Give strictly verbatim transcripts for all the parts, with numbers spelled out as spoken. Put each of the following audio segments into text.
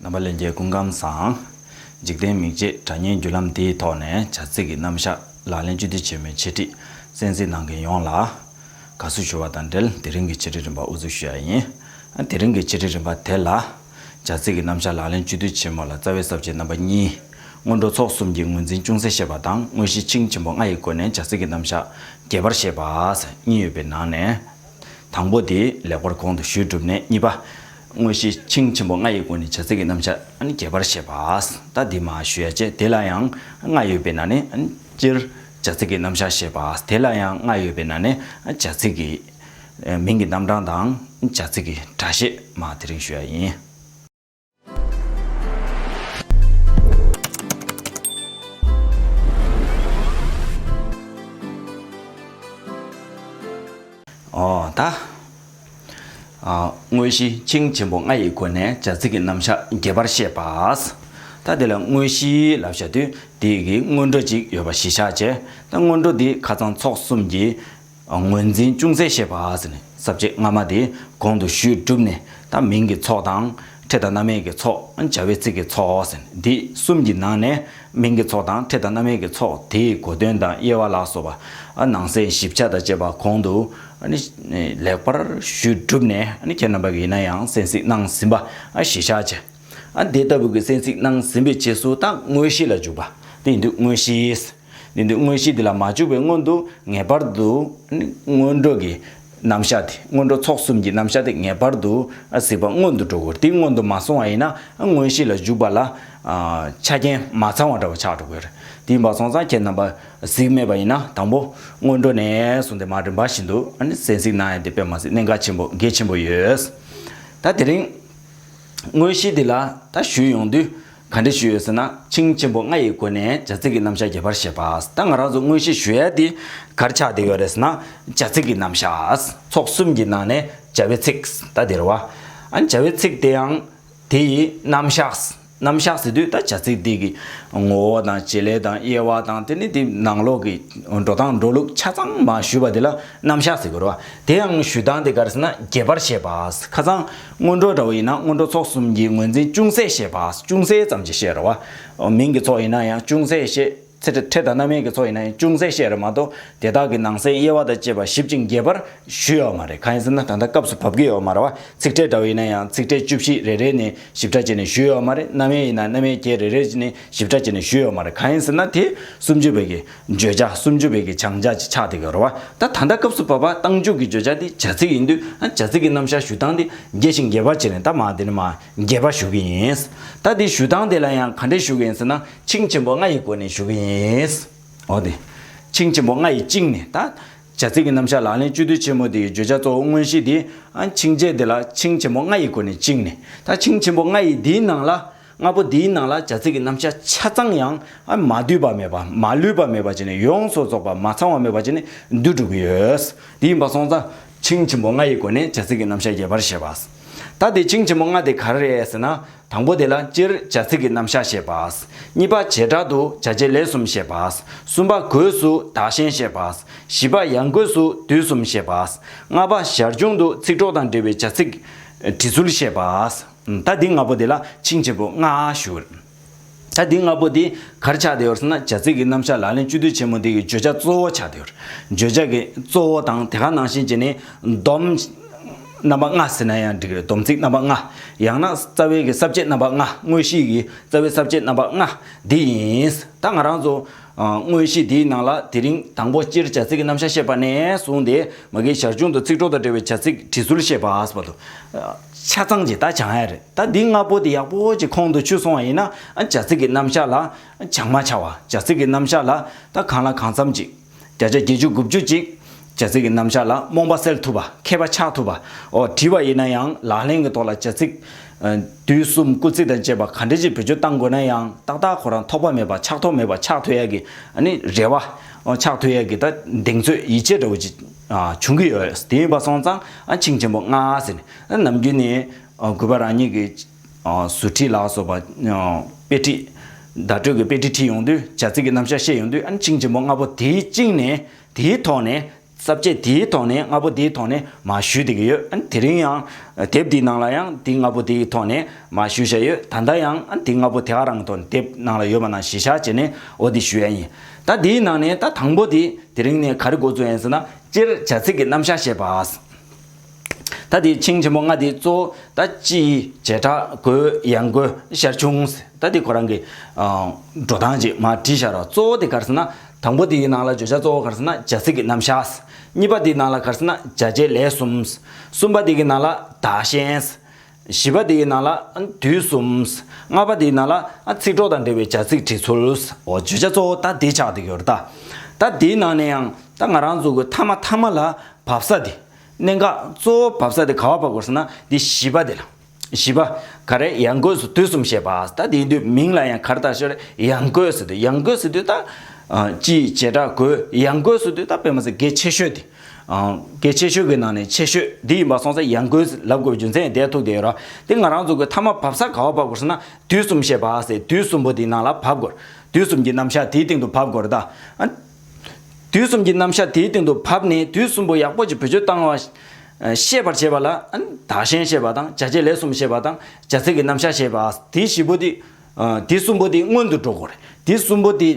རྣམ་པ་ལྷན་རྒྱས་སྐུ་ཁམས་བཟང་། འཇིག་རྟེན་མིག་འབྱེད་དྲ་བརྙན་བརྒྱུད་ལམ་འདིའི་ཐོག་ནས་བྱ་ཚིག་གི་རྣམ་གཞག་ལག་ལེན་བཅུད་བསྡུས་ཆེན་མོའི་འཆད་ཁྲིད་གསན་གཟིགས་གནང་མཁན་ཡོངས་ལ་དགའ་བསུ་ཞུ་བ་དང་འབྲེལ། དེ་རིང་གི་འཆད་ཁྲིད་རིམ་པ་དབུ་འཛུགས་ཞུ་ཡ་ཡིན། དེ་རིང་གི་འཆད་ཁྲིད་རིམ་པ་དེ་ལ། བྱ་ཚིག་གི་རྣམ་གཞག་ལག་ལེན་བཅུད་བསྡུས་ཆེན་མོ་ལ་རྩ་བའི་ས་བཅད་རྣམ་པ་གཉིས། སྔོན་འགྲོ་ཚོགས་གསུམ་གྱི་ངོས་འཛིན་ཅུང་ཟད་བཤད་པ་དང་། དངོས་གཞི་ཆིངས་ཆེན་པོ་ལྔ་ཡི་སྒོ་ནས་བྱ་ཚིག་གི་རྣམ་གཞག་རྒྱས་པར་བཤད་པ། གཉིས་ཡོད་པའི་ནང་ནས། དང་པོ་དེ་ལེགས་པར་གོང་དུ་ཞུས་གྲུབ་ནས། གཉིས་པ། དངོས་གཞི་ཆིངས་ཆེན་པོ་ལྔ་ཡི་སྒོ་ནས་བྱ་ཚིག་གི་རྣམ་གཞག་རྒྱས་པར་བཤད་པ། ད་འདི་མར་ཞུ་ཡ་བྱས། དེ་ལ་ཡང་ལྔ་ཡོད་པའི་ནང་ནས་སྤྱིར་བྱ་ཚིག་གི་རྣམ་གཞག་བཤད་པ། དེ་ལ་ཡང་ལྔ་ཡོད་པའི་ནང་ནས་བྱ་ཚིག་གི་མིང་གི་རྣམ་གྲངས་དང་བྱ་ཚིག་གི་སྒྲ་བཤད་མར་དེ་རིང་ཞུ་ཡ་ཡིན། ཨོ་ད། ཨ། དངོས་གཞི་ཆིངས་ཆེན་པོ་ལྔ་ཡི་སྒོ་ནས་བྱ་ཚིག་གི་རྣམ་གཞག་རྒྱས་པར་བཤད་པ། ད་དེ་ལ་དངོས་གཞི་ལབ་བྱ་དུས་དེ་གི་སྔོན་འགྲོ་ཅིག་ཡོད་པ་གཞི་བཞག་བྱས། ད་སྔོན་འགྲོ་འདི་ཁ་ཚང་ཚོགས་གསུམ་གྱི་ངོས་འཛིན་ཅུང་ཟད་བཤད་པ་ཟེར་ནས། ས་བཅད་སྔ་མ་དེ་གོང་དུ་ཞུས་གྲུབ་ནས། ད་མིང་གི་ཚོགས་དང་། ཕྲད་དང་རྣམ་དབྱེ་གི་ཚོགས། བྱ་བའི་ཚིག་གི་ཚོགས་ཟེར་ནས། འདི་གསུམ་གྱི་ནང་ནས་མིང་གི་ཚོགས་དང་ཕྲད་དང་རྣམ་དབྱེ་གི་ཚོགས་དེའི་གོ་དོན་དང་དབྱེ་བ་ལ་སོགས་པ། ཨ། ནང་གསེས་ཞིབ་ཆ་དང་བཅས་པ་གོང་དུ། ཨ་ནི། ལེགས་པར་ཞུས་གྲུབ་ནས། ཨ་ནི་ཁྱེད་རྣམ་པ་གིས་ཡིན་ན་ཡང་གསན་གཟིགས་གནང་ཟིན་པ། ཨ། གཞི་བཞག་བྱས། ཨ། དེ་ལྟ་བུ་གི་གསན་གཟིགས་གནང་ཟིན་པའི་རྗེས་སུ། ད་དངོས་གཞི་ལ་འཇུག་པ། དེ་ཡིན་དུས་དངོས་གཞི། དེ་ཡིན་དུས་དངོས་གཞི་འདི་ལ་མ་འཇུག་པའི་སྔོན་དུ་ངེས་པར་དུ་སྔོན་འགྲོ་གི་རྣམ་གཞག་དེ། སྔོན་འགྲོ་ཚོགས་གསུམ་གྱི་རྣམ་གཞག་དེ་ངེས་པར་དུ། ཨ། གཟིགས་པ་སྔོན་དུ་འགྲོ་དགོས། དེ་སྔོན་དུ་མ་སོང་བ་ཡིན་ན། ཨ། དངོས་གཞི་ལ་འཇུག་པ་ལ། ཨ། ཆ་རྐྱེན་མ་ཚང་བ་འདྲ་བོ་ཆགས་འགྲོ་གི་རེད། དེ་ཡིན་པ་སོང་ཙང་ཁྱེད་རྣམ་པ་གཟིགས་མེད་པ་ཡིན་ན། དང་པོ་སྔོན་འགྲོ་ནས་བཟུང་སྟེ་མར་རིམ་པ་བཞིན་དུ། ཨ་ནི་གསན་གཟིགས་གནང་ཡ་དེ་དཔེ་མ་སྲིད་གནད་འགག་ཆེན་པོ་གལ་ཆེན་པོ་ཡོད། ད་དེ་རིང་དངོས་གཞི་འདི་ལ་ད་ཞུས་ཡོང་དུས། ག་འདྲ་ཞུས་ཡོད་ཟེར་ན། ཆིངས་ཆེན་པོ་ལྔ་ཡི་སྒོ་ནས་བྱ་ཚིག་གི་རྣམ་གཞག་རྒྱས་པར་བཤད་པ། ད་ང་རང་ཚོ་དངོས་གཞི་ཞུ་ཡ་དེ་ག་རེ་ཆགས་བསྡད་ཡོད་རེད་ཟེར་ན། བྱ་ཚིག་གི་རྣམ་གཞག། ཚོགས་གསུམ་གྱི་ནང་ནས་བྱ་བའི་ཚིག་ད་དེ་རེད་བ། ཨ། བྱ་བའི་ཚིག་དེ་ཡང་དེ་ཡི་རྣམ་གཞག། རྣམ་གཞག་ཟེར་དུས་ད་བྱ་ཚིག་དེ་གི་ངོ་བོ་དང་བྱེད་ལས་དང་དབྱེ་བ་དང་། དེ་ནས་དེ་ནང་ལོགས་ཀྱི་འགྲོ་སྟངས་འགྲོ་ལུགས་ཆ་ཚང་མ་ཞུས་པ་དེ་ལ་རྣམ་གཞག་ཟེར་དགོས་རེད་བ། དེ་ཡང་ཞུ་སྟངས་དེ་ག་རེ་ཟེར་ན། རྒྱས་པར་བཤད་པ། ཁ་སང་སྔོན་འགྲོ་འདྲ་བོ་ཡིན་ན། སྔོན་འགྲོ་ཚོགས་གསུམ་གྱི་ངོས་འཛིན་ཅུང་ཟད་བཤད་པ། ཅུང་ཟད་ཙམ་ཅིག་བཤད་རེད་བ། མིང་གི་ཚོགས་ཡིན་ན་ཡང་ཅུང་ཟད་བཤད། ཚིག་ཕྲད་དང་རྣམ་དབྱེ་གི་ཚོགས་ཡིན་ན་ཡང་ཅུང་ཟད་བཤད་རེད་མ་གཏོགས། དེ་དག་གི་ནང་གསེས་དབྱེ་བ་དང་བཅས་པ་ཞིབ་ཅིང་རྒྱས་པར་ཞུས་ཡོད་མ་རེད། གང་ཡིན་ཟེར་ན། ད་ལྟ་སྐབས་སུ་བབ་ཀྱི་ཡོད་མ་རེད་བ། ཚིག་ཕྲད་འདྲ་བོ་ཡིན་ན་ཡང་ཚིག་ཕྲད་བཅུ་བཞི་རེ་རེ་ནས་ཞིབ་ཕྲ་བྱས་ནས་ཞུས་ཡོད་མ་རེད། རྣམ་དབྱེ་ཡིན་ན་རྣམ་དབྱེ་བརྒྱད་རེ་རེ་ནས་ཞིབ་ཕྲ་བྱས་ནས་ཞུས་ཡོད་མ་རེད། གང་ཡིན་ཟེར་ན། དེ་སུམ་ཅུ་པའི་གི་བརྗོད་བྱ། སུམ་ཅུ་པའི་གི་སྦྱང་བྱ་ཅིག་ཆགས་བསྡད་ཀྱི་ཡོད་རེད་བ། ད་ད་ལྟ་སྐབས་སུ་བབ་པ་རྟགས་འཇུག་གི་བརྗོད་བྱ་དེ་བྱ་ཚིག་ཡིན་དུས། ཨ། བྱ་ཚིག་གི་རྣམ་གཞག་ཞུ་སྟངས་དེ་རྒྱས་ཤིང་རྒྱས་པར་བྱས་ནས། ད་མར་དེ་ནས་མར་རྒྱས་པ་ཞུ་གི་ཡིན། ད་དེ་ཞུ་སྟངས་དེ་ལ་ཡང་ག་འདྲས་ཞུ་གི་ཡིན་ཟེར་ན། ཆིངས་ཆེན་པོ་ལྔ་ཡི་སྒོ་ནས་ཞུ་གི་ཡིན། འོ་དེ། ཆིངས་ཆེན་པོ་ལྔ་ཡི་བཅིངས་ནས། ད་བྱ་ཚིག་གི་རྣམ་གཞག་ལག་ལེན་བཅུད་བསྡུས་ཆེན་མོ་དེ་ཡི་བརྗོད་བྱ་གཙོ་བོ་དངོས་གཞི་དེ། ཨ། ཆིངས་བཅད་དེ་ལ་ཆིངས་ཆེན་པོ་ལྔ་ཡི་སྒོ་ནས་བཅིངས་ནས། ད་ཆིངས་ཆེན་པོ་ལྔ་ཡི་དེའི་ནང་ལ། ལྔ་པོ་དེའི་ནང་ལ་བྱ་ཚིག་གི་རྣམ་གཞག་ཆ་ཚང་ཡང་། ཨ། མ་འདུས་པ་མེད་པ། མ་ལུས་པ་མེད་པ་བྱས་ནས། ཡོངས་སུ་རྫོགས་པ། མ་ཚང་བ་མེད་པ་བྱས་ནས་འདུས་འགྲོ་གི་ཡོད། དེ་ཡིན་པ་སོང་ཙང་། ཆིངས་ཆེན་པོ་ལྔ་ཡི་སྒོ་ནས་བྱ་ཚིག་གི་རྣམ་གཞག་རྒྱས་པར་བཤད་པ། ད་དེ་ཆིངས་ཆེན་པོ་ལྔ་དེ་ག་རེ་རེད་ཟེར་ན། དང་པོ་དེ་ལ་སྤྱིར་བྱ་ཚིག་གི་རྣམ་གཞག་བཤད་པ། གཉིས་པ་བྱེ་བྲག་ཏུ་བྱ་བྱེད་ལས་གསུམ་བཤད་པ། གསུམ་པ་སྒོས་སུ་བདག་གཞན་བཤད་པ། བཞི་པ་ཡང་སྒོས་སུ་དུས་གསུམ་བཤད་པ། ལྔ་པ་ཞར་བྱུང་དུ་ཚིག་གྲོགས་དང་འབྲེལ་བའི་བྱ་ཚིག་འབྲི་ཚུལ་བཤད་པ། ད་འདི་ལྔ་པོ་དེ་ལ་ཆིངས་ཆེན་པོ་ལྔ་ཞུ། ད་འདི་ལྔ་པོ་དེ་ག་རེ་ཆགས་བསྡད་ཡོད་ཟེར་ན། བྱ་ཚིག་གི་རྣམ་གཞག་ལག་ལེན་བཅུད་བསྡུས་ཆེན་མོ་འདི་གི་བརྗོད་བྱ་གཙོ་བོ་ཆགས་བསྡད་ཡོད། བརྗོད་བྱ་གི་གཙོ་བོ་དང་། དེ་ག་ནང་བཞིན་བྱས་ནས་སྡོམ་རྣམ་པ་ལྔ་ཟེར་ན་ཡང་འགྲིག་རེད། སྡོམ་ཚིག་རྣམ་པ་ལྔ། ཡང་ན་རྩ་བའི་གི་ས་བཅད་རྣམ་པ་ལྔ། དངོས་གཞི་གི་རྩ་བའི་ས་བཅད་རྣམ་པ་ལྔ་འདི་ཡིན། ད་ང་རང་ཚོ། ཨ། དངོས་གཞི་འདིའི་ནང་ལ་དེ་རིང་དང་པོ་སྤྱིར་བྱ་ཚིག་གི་རྣམ་གཞག་བཤད་པ་ནས་བཟུང་སྟེ། མ་གི་ཞར་བྱུང་དུ་ཚིག་གྲོགས་དང་འབྲེལ་བའི་བྱ་ཚིག་འབྲི་ཚུལ་བཤད་པ་ཟེར་བ་དང་། ཆ་ཚང་ཅིག་ད་སྦྱང་ཡ་རེད། ད་འདི་ལྔ་པོ་དེ་ཡག་པོ་ཅིག་ཁོང་དུ་ཆུད་སོང་བ་ཡིན་ན། ཨ། བྱ་ཚིག་གི་རྣམ་གཞག་ལ་བྱང་མ་ཆགས་པ། བྱ་ཚིག་གི་རྣམ་གཞག་ལ་ད་གང་ལ་གང་འཚམ་ཅིག་བརྒྱ་ཆ་བརྒྱད་ཅུ་དགུ་བཅུ་ཅིག་བྱ་ཚིག་གི་རྣམ་གཞག་ལ་རྨོངས་པ་སེལ་ཐུབ་པ། མཁས་པ་ཆགས་ཐུབ་པ། འོ། བྲིས་པ་ཡིན་ན་ཡང་ལག་ལེན་གྱི་ཐོག་ལ་བྱ་ཚིག་ཨ། དུས་གསུམ་སྐུལ་ཚིག་དང་བཅས་པ་ག་འདྲ་ཅིག་བེད་སྤྱོད་བཏང་དགོས་ན་ཡང་། ཏག་ཏག་ཁོ་རང་ཐོགས་པ་མེད་པ། ཆགས་ཐོགས་མེད་པ་ཆགས་ཐུབ་ཡ་གི། ཨ་ནི་རེ་བ། འོ། ཆགས་ཐུབ་ཡ་གི་ད་གདེང་ཚོད་ཡིད་ཆེས་འདྲ་བོ་ཅིག་ཨ། བྱུང་གི་ཡོད། དེ་ཡིན་པ་སོང་ཙང་། ཨ། ཆིངས་ཆེན་པོ་ལྔ་ཟེར་ནས། ཨ། ནམ་རྒྱུན་ནས། ཨ། གུས་པ་རང་ཉིད་ཀྱི། ཨ། ཟུར་ཁྲིད་ལ་སོགས་པ། ཨ། དཔེ་ཁྲིད། བརྡ་སྤྲོད་ཀྱི་དཔེ་ཁྲིད་ཁྲིད་ཡོང་དུས། བྱ་ཚིག་གི་རྣམ་གཞག་བཤད་ཡོང་དུས། ཨ་ནི་ཆིངས་ཆེན་པོ་ལྔ་པོ་དེའི་བཅིངས་ནས། དེའི་ཐོག་ནས། ས་བཅད་དེའི་ཐོག་ནས་ལྔ་པོ་དེའི་ཐོག་ནས་མར་ཞུས་བསྡད་ཀྱི་ཡོད། ཨ་ནི་དེ་རིང་ཡང་དེབ་འདིའི་ནང་ལ་ཡང་དེ་ལྔ་པོ་དེའི་ཐོག་ནས་མར་ཞུས་བཞག་ཡོད། ད་ལྟ་ཡང་ཨ་ནི་དེ་ལྔ་པོ་དེ་ག་རང་གི་ཐོག་ནས་དེབ་ནང་ལ་ཡོད་པ་ནང་གཞི་བཞག་བྱས་ནས་འོ་དེ་ཞུ་ཡ་ཡིན། ད་དེའི་ནང་ནས་ད་དང་པོ་དེ་དེ་རིང་ནས་ག་རེ་འགོ་བཙུགས་ཡིན་ཟེར་ན། སྤྱིར་བྱ་ཚིག་གི་རྣམ་གཞག་བཤད་པ། ད་དེ་ཆིངས་ཆེན་པོ་ལྔ་དེ་གཙོ་བོ་ད་སྤྱི་ཡི་བྱེ་བྲག་བགོས་ཡང་བགོས་ཞར་བྱུང་། ད་དེ་ཁོ་རང་གི་ཨ་འགྲོ་སྟངས་ཅིག་མར་བྲིས་བཞག་རོགས། གཙོ་བོ་དེ་ག་རེ་ཟེར་ན། དང་པོ་དེའི་ནང་ལ་བརྗོད་བྱ་གཙོ་བོ་ག་རེ་ཟེར་ན་བྱ་ཚིག་གི་རྣམ་གཞག་གཉིས་པ་དེའི་ནང་ལ་ག་རེ་ཟེར་ན་བྱ་བྱེད་ལས་གསུམ། གསུམ་པ་དེ་གི་ནང་ལ་བདག་གཞན། བཞི་པ་དེ་གི་ནང་ལ་དུས་གསུམ། ལྔ་པ་དེ་གི་ནང་ལ་ཚིག་གྲོགས་དང་འབྲེལ་བའི་བྱ་ཚིག་བྲིས་ཚུལ། འོ་བརྗོད་བྱ་གཙོ་བོ་ད་དེ་ཆགས་བསྡད་ཡོད་རེད་ད། ད་དེའི་ནང་ནས་ཡང་ད་ང་རང་ཚོ་གི་མཐའ་མ་མཐའ་མ་ལ་བབས་ས་དེ། གནད་འགག་གཙོ་བོ་བབས་ས་དེ་ག་བ་བབས་དགོས་ཟེར་ན་འདི་བཞི་པ་དེ་ལ། བཞི་པ་ག་རེ་ཡང་བགོས་སུ་དུས་གསུམ་བཤད་པ། ད་དེ་ཡིན་དུས་མིང་ལ་ཡང་ག་རེ་བཏགས་ཤོར་ཡང་བགོས་ཟེར་དུས་ཡང་བགོས་ཟེར་དུས་ད་ཨ་སྤྱིའི་བྱེ་བྲག་བགོས་ཡང་བགོས་ཟེར་དུས་ད་དཔེ་མ་སྲིད་གལ་ཆེ་ཤོས་དེ། ཨ་གལ་ཆེ་ཤོས་ཀྱི་ནང་ནས་ཆེ་ཤོས་འདི་ཡིན་པ་སོང་ཙང་ཡང་བགོས་ལབ་དགོས་པའི་རྒྱུ་མཚན་དེ་ཐུག་བསྡད་ཡོད་ར། དེ་ང་རང་ཚོ་གི་མཐའ་མ་བབས་ས་ག་བ་བབས་དགོས་ཟེར་ན་དུས་གསུམ་བཤད་པ་ཟེར་དུས་གསུམ་པོ་དེའི་ནང་ལ་བབས་དགོས། དུས་གསུམ་གྱི་རྣམ་གཞག་དེའི་སྟེང་དུ་བབས་དགོས་རེད་ད། ཨ། དུས་གསུམ་གྱི་རྣམ་གཞག་དེའི་སྟེང་དུ་བབས་ནས་དུས་གསུམ་པོ་ཡག་པོ་ཅིག་བེད་སྤྱོད་བཏང་བ། ཨ་ཤེས་པར་བྱེད་པ་ལ་ཨ་བདག་གཞན་ཤེས་པ་དང་བྱ་བྱེད་ལས་གསུམ་ཤེས་པ་དང་བྱ་ཚིག་གི་རྣམ་གཞག་ཤེས་པ་དེ་བཞི་པོ་དེ། ཨ་དེ་གསུམ་པོ་དེ་སྔོན་དུ་འགྲོ་དགོས་རེད། དེ་གསུམ་པོ་དེ་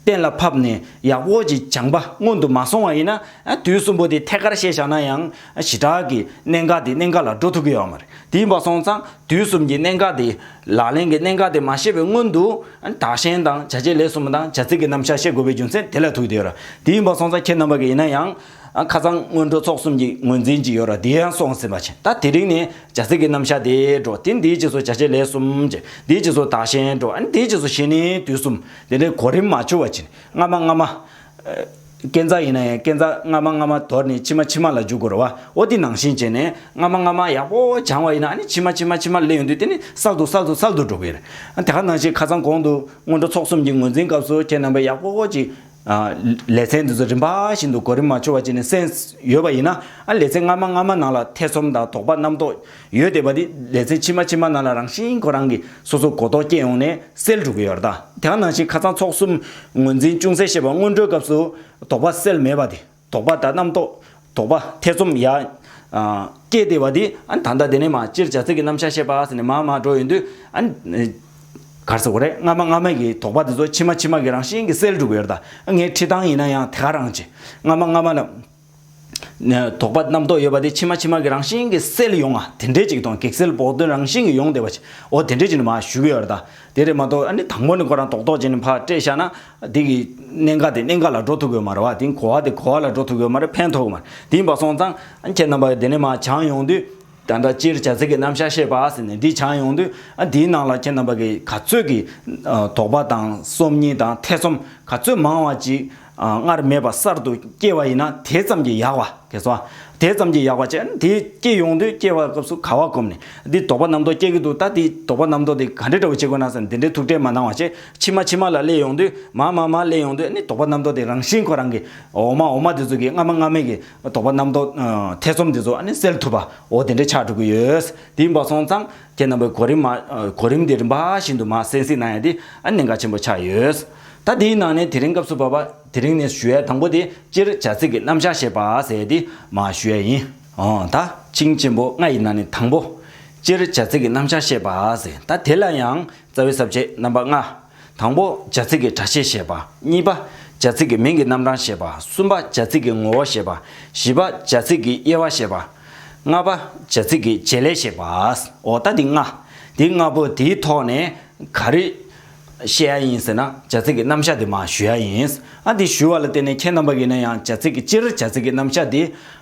གཏན་ལ་ཕབ་ནས་ཡག་པོ་ཅིག་སྦྱངས་པ་སྔོན་དུ་མ་སོང་བ་ཡིན་ན་ཨ་དུས་གསུམ་པོ་དེ་ཐད་ཀར་ཤེས་བཞག་ན་ཡང་ཨ་ཞེ་དྲག་གི་གནད་འགག་དེ་གནད་འགག་ལ་འགྲོ་ཐུབ་ཀྱི་ཡོད་མ་རེད། དེ་ཡིན་པ་སོང་ཙང་དུས་གསུམ་གྱི་གནད་འགག་དེ་ལག་ལེན་གྱི་གནད་འགག་དེ་མ་ཤེས་པའི་སྔོན་དུ་བདག་གཞན་དང་བྱ་བྱེད་ལས་གསུམ་དང་བྱ་ཚིག་གི་རྣམ་གཞག་ཤེས་དགོས་པའི་རྒྱུ་མཚན་དེ་ལ་ཐུག་བསྡད་ཡོད་རེད། དེ་ཡིན་པ་སོང་ཙང་ཁྱེད་རྣམ་པ་གིས་ཡིན་ན་ཡང་ཁ་སང་སྔོན་འགྲོ་ཚོགས་གསུམ་གྱི་ངོས་འཛིན་གྱི་ཡོད་རེད། དེ་ཡང་སོང་ཟིན་པ་བྱས་ད་དེ་རིང་ནས་བྱ་ཚིག་གི་རྣམ་གཞག་དེ་འགྲོ། དེ་འདིའི་རྗེས་སུ་བྱ་བྱེད་ལས་གསུམ་བྱས་འདིའི་རྗེས་སུ་བདག་གཞན་འགྲོ། ཨ་ནི་དེའི་རྗེས་སུ་གཞི་ནས་དུས་གསུམ། དེ་ནས་གོ་རིམ་མ་འཆུག་པ་བྱས་ནས་སྔ་མ་སྔ་མ། ཨ་སྐས་འཛེག་ཡིན་ན་ཡང་སྐས་འཛེག་སྔ་མ་སྔ་མ་དོར་ནས་ཕྱི་མ་ཕྱི་མ་ལ་འཇུག་དགོས་རེད་བ། འོ་དེ་ནང་བཞིན་བྱས་ནས་སྔ་མ་སྔ་མ་ཡག་པོ་སྦྱངས་པ་ཡིན་ན་ཨ་ནི་ཕྱི་མ་ཕྱི་མ་ཕྱི་མ་སླེབས་ཡོང་དུས་དེ་ནི་གསར་དུ་གསར་དུ་གསར་དུ་འགྲོ་གི་རེད། ཨ་དེ་ག་ནང་བཞིན་ཁ་སང་གོང་དུ་སྔོན་འགྲོ་ཚོགས་གསུམ་གྱི་ངོས་འཛིན་སྐབས་སུ་ཁྱེད་རྣམ་པས་ཡག་པོ་ཅིག་ཨ་ལེ་ཚན་འདི་ཚོ་རིམ་པ་བཞིན་དུ་གོ་རིམ་མ་འཆུག་པ་བྱས་ནས་གསན་ཡོད་པ་ཡིན་ན་ཨ་ལེ་ཚན་སྔ་མ་སྔ་མ་ནང་ལ་ཐེ་ཚོམ་དང་དོགས་པ་རྣམ་རྟོག་ཡོད་བསྡད་པ་འདི་ལེ་ཚན་ཕྱི་མ་ཕྱི་མ་ནང་ལ་རང་བཞིན་ཁོ་རང་གིས་སོ་སོ་གོ་རྟོགས་སྐྱེ་ཡོང་ནས་སེལ་འགྲོ་གི་ཡོད་རེད་ད། དེ་ག་ནང་བཞིན་ཁ་སང་ཚོགས་གསུམ་ངོས་འཛིན་ཅུང་ཟད་བཤད་པ་སྔོན་འགྲོའི་སྐབས་སུ་དོགས་པ་སེལ་མེད་པ་དེ། དོགས་པ་དང་རྣམ་རྟོག་དོགས་པ་ཐེ་ཚོམ་ཡ། ཨ་སྐྱེས་བསྡད་པ་འདི་ཨ་ནི་ད་ལྟ་དེ་ནས་མར་སྤྱིར་བྱ་ཚིག་གི་རྣམ་གཞག་བཤད་པ་ཟེར་ནས་མར་མར་འགྲོ་ཡོང་དུས་ཨ་ནི། ག་རེ་ཟེར་དགོས་རེད། སྔ་མ་སྔ་མ་གི་དོགས་པ་འདི་ཚོ་ཕྱི་མ་ཕྱི་མ་གི་རང་བཞིན་གྱིས་སེལ་འགྲོ་གི་ཡོད་རེད་ད། ངའི་ཁྲིད་སྟངས་ཡིན་ན་ཡང་དེ་ག་རང་བྱེད། སྔ་མ་སྔ་མ་ལ། དོགས་པ་རྣམ་རྟོག་ཡོད་པ་དེ་ཕྱི་མ་ཕྱི་མ་གི་རང་བཞིན་གྱིས་སེལ་ཡོང་ང་དེ་འདྲས་ཅིག་དང་གེགས་སེལ་བོགས་འདོན་རང་བཞིན་གྱིས་ཡོང་བསྡད་པ་ཅིག་འོ་དེ་འདྲས་ཅིག་ནི་མར་ཞུ་གི་ཡོད་རེད་ད། དེ་རེད་མ་གཏོགས་ཨ་ནི་དང་པོ་ནས་ཁོ་རང་རྡོག་རྡོག་བྱས་ནས་ཕར་སྤྲད་བཞག་ན། འདི་གི་གནད་འགག་དེ་གནད་འགག་ལ་འགྲོ་ཐུབ་ཀྱི་ཡོད་མ་རེད་བ། དེ་གོ་བ་དེ་གོ་བ་ལ་འགྲོ་ཐུབ་ཀྱི་ཡོད་མ་རེད། ཕན་ཐོགས་ཀྱི་མ་རེད། དེ་ཡིན་པ་སོང་ཙང་ཨ་ཁྱེད་རྣམ་པ་དེ་ནས་མར་སྦྱངས་ཡོང་དུས། ད་ལྟ་སྤྱིར་བྱ་ཚིག་གི་རྣམ་གཞག་བཤད་པ་ཟེར་ནས་འདི་སྦྱངས་ཡོང་དུས་ཨ་འདིའི་ནང་ལ་ཁྱེད་རྣམ་པ་གི་ག་ཚོད་ཀྱི་ཨ་དོགས་པ་དང་སོམ་ཉི་དང་ཐེ་ཚོམ་ག་ཚོད་མང་བ་ཅིག་ཨ་སྔར་མེད་པ་གསར་དུ་སྐྱེ་བ་ཡིན་ན་དེ་ཙམ་གྱིས་ཡག་པ་གལ་སོང་། དེ་ཙམ་གྱིས་ཡག་པ་བྱས་ཨ་འདི་སྐྱེ་ཡོང་དུས་སྐྱེ་བ་སྐབས་སུ་ག་བ་བསྒོམས་ནས་འདི་དོགས་པ་རྣམ་རྟོག་སྐྱེ་གི་འདུག་ད་འདི་དོགས་པ་རྣམ་རྟོག་དེ་ག་འདྲ་འདྲ་བོ་བྱེད་དགོས་ན་ཟེར་ན་འདི་འདྲའི་ཐུགས་ཁྲལ་མ་གནང་བ་བྱས་ཕྱི་མ་ཕྱི་མ་ལ་སླེབས་ཡོང་དུས་མར་མར་མར་སླེབས་ཡོང་དུས་ཨ་ནི་དོགས་པ་རྣམ་རྟོག་དེ་རང་བཞིན་ཁོ་རང་གི་འོག་མ་འོག་མ་དེ་ཚོ་གི་སྔ་མ་སྔ་མའི་གི་དོགས་པ་རྣམ་རྟོག་ཨ་ཐེ་ཚོམ་དེ་ཚོ་ཨ་ནི་སེལ་ཐུབ་པ་འོ་དེ་འདྲ་ཆགས་འགྲོ་གི་ཡོད། དེ་ཡིན་པ་སོང་ཙང་ཁྱེད་རྣམ་པའི་གོ་རིམ་མ་ཨ་གོ་རིམ་དེ་རིམ་པ་བཞིན་དུ་མར་གསན་གཟིགས་གནང་ཡ་དེ་ཨ་ནི་གནད་འགག་ཆེན་པོ་ཆགས་ཡོད། ད་དེའི་ནང་ནས་དེ་རིང་སྐབས་སུ་བབ་པ་དེ་རིང་ནས་ཞུ་ཡ་དང་པོ་དེ་སྤྱིར་བྱ་ཚིག་གི་རྣམ་གཞག་བཤད་པ་ཟེར་ཡ་དེ་མར་ཞུ་ཡ་ཡིན། འོ་ད་ཆིངས་ཆེན་པོ་ལྔ་ཡི་ནང་ནས་དང་པོ། སྤྱིར་བྱ་ཚིག་གི་རྣམ་གཞག་བཤད་པ་ཟེར། ད་དེ་ལ་ཡང་རྩ་བའི་ས་བཅད་རྣམ་པ་ལྔ། དང་པོ་བྱ་ཚིག་གི་སྒྲ་བཤད་བཤད་པ། གཉིས་པ་བྱ་ཚིག་གི་མིང་གི་རྣམ་གྲངས་བཤད་པ། གསུམ་པ་བྱ་ཚིག་གི་ངོ་བོ་བཤད་པ། བཞི་པ་བྱ་ཚིག་གི་དབྱེ་བ་བཤད་པ། ལྔ་པ་བྱ་ཚིག་གི་བྱེད་ལས་བཤད་པ། འོ་ད་འདི་ལྔ། འདི་ལྔ་པོ་དེའི་ཐོག་ནས་ག་རེ་བཤད་ཡ་ཡིན་ཟེར་ན་བྱ་ཚིག་གི་རྣམ་གཞག་དེ་མར་ཞུ་ཡ་ཡིན། ཨ་འདི་ཞུ་བ་ལ་བརྟེན་ནས་ཁྱེད་རྣམ་པ་གིས་ན་ཡང་བྱ་ཚིག་གི་སྤྱིར་བྱ་ཚིག་གི་རྣམ་གཞག་དེ་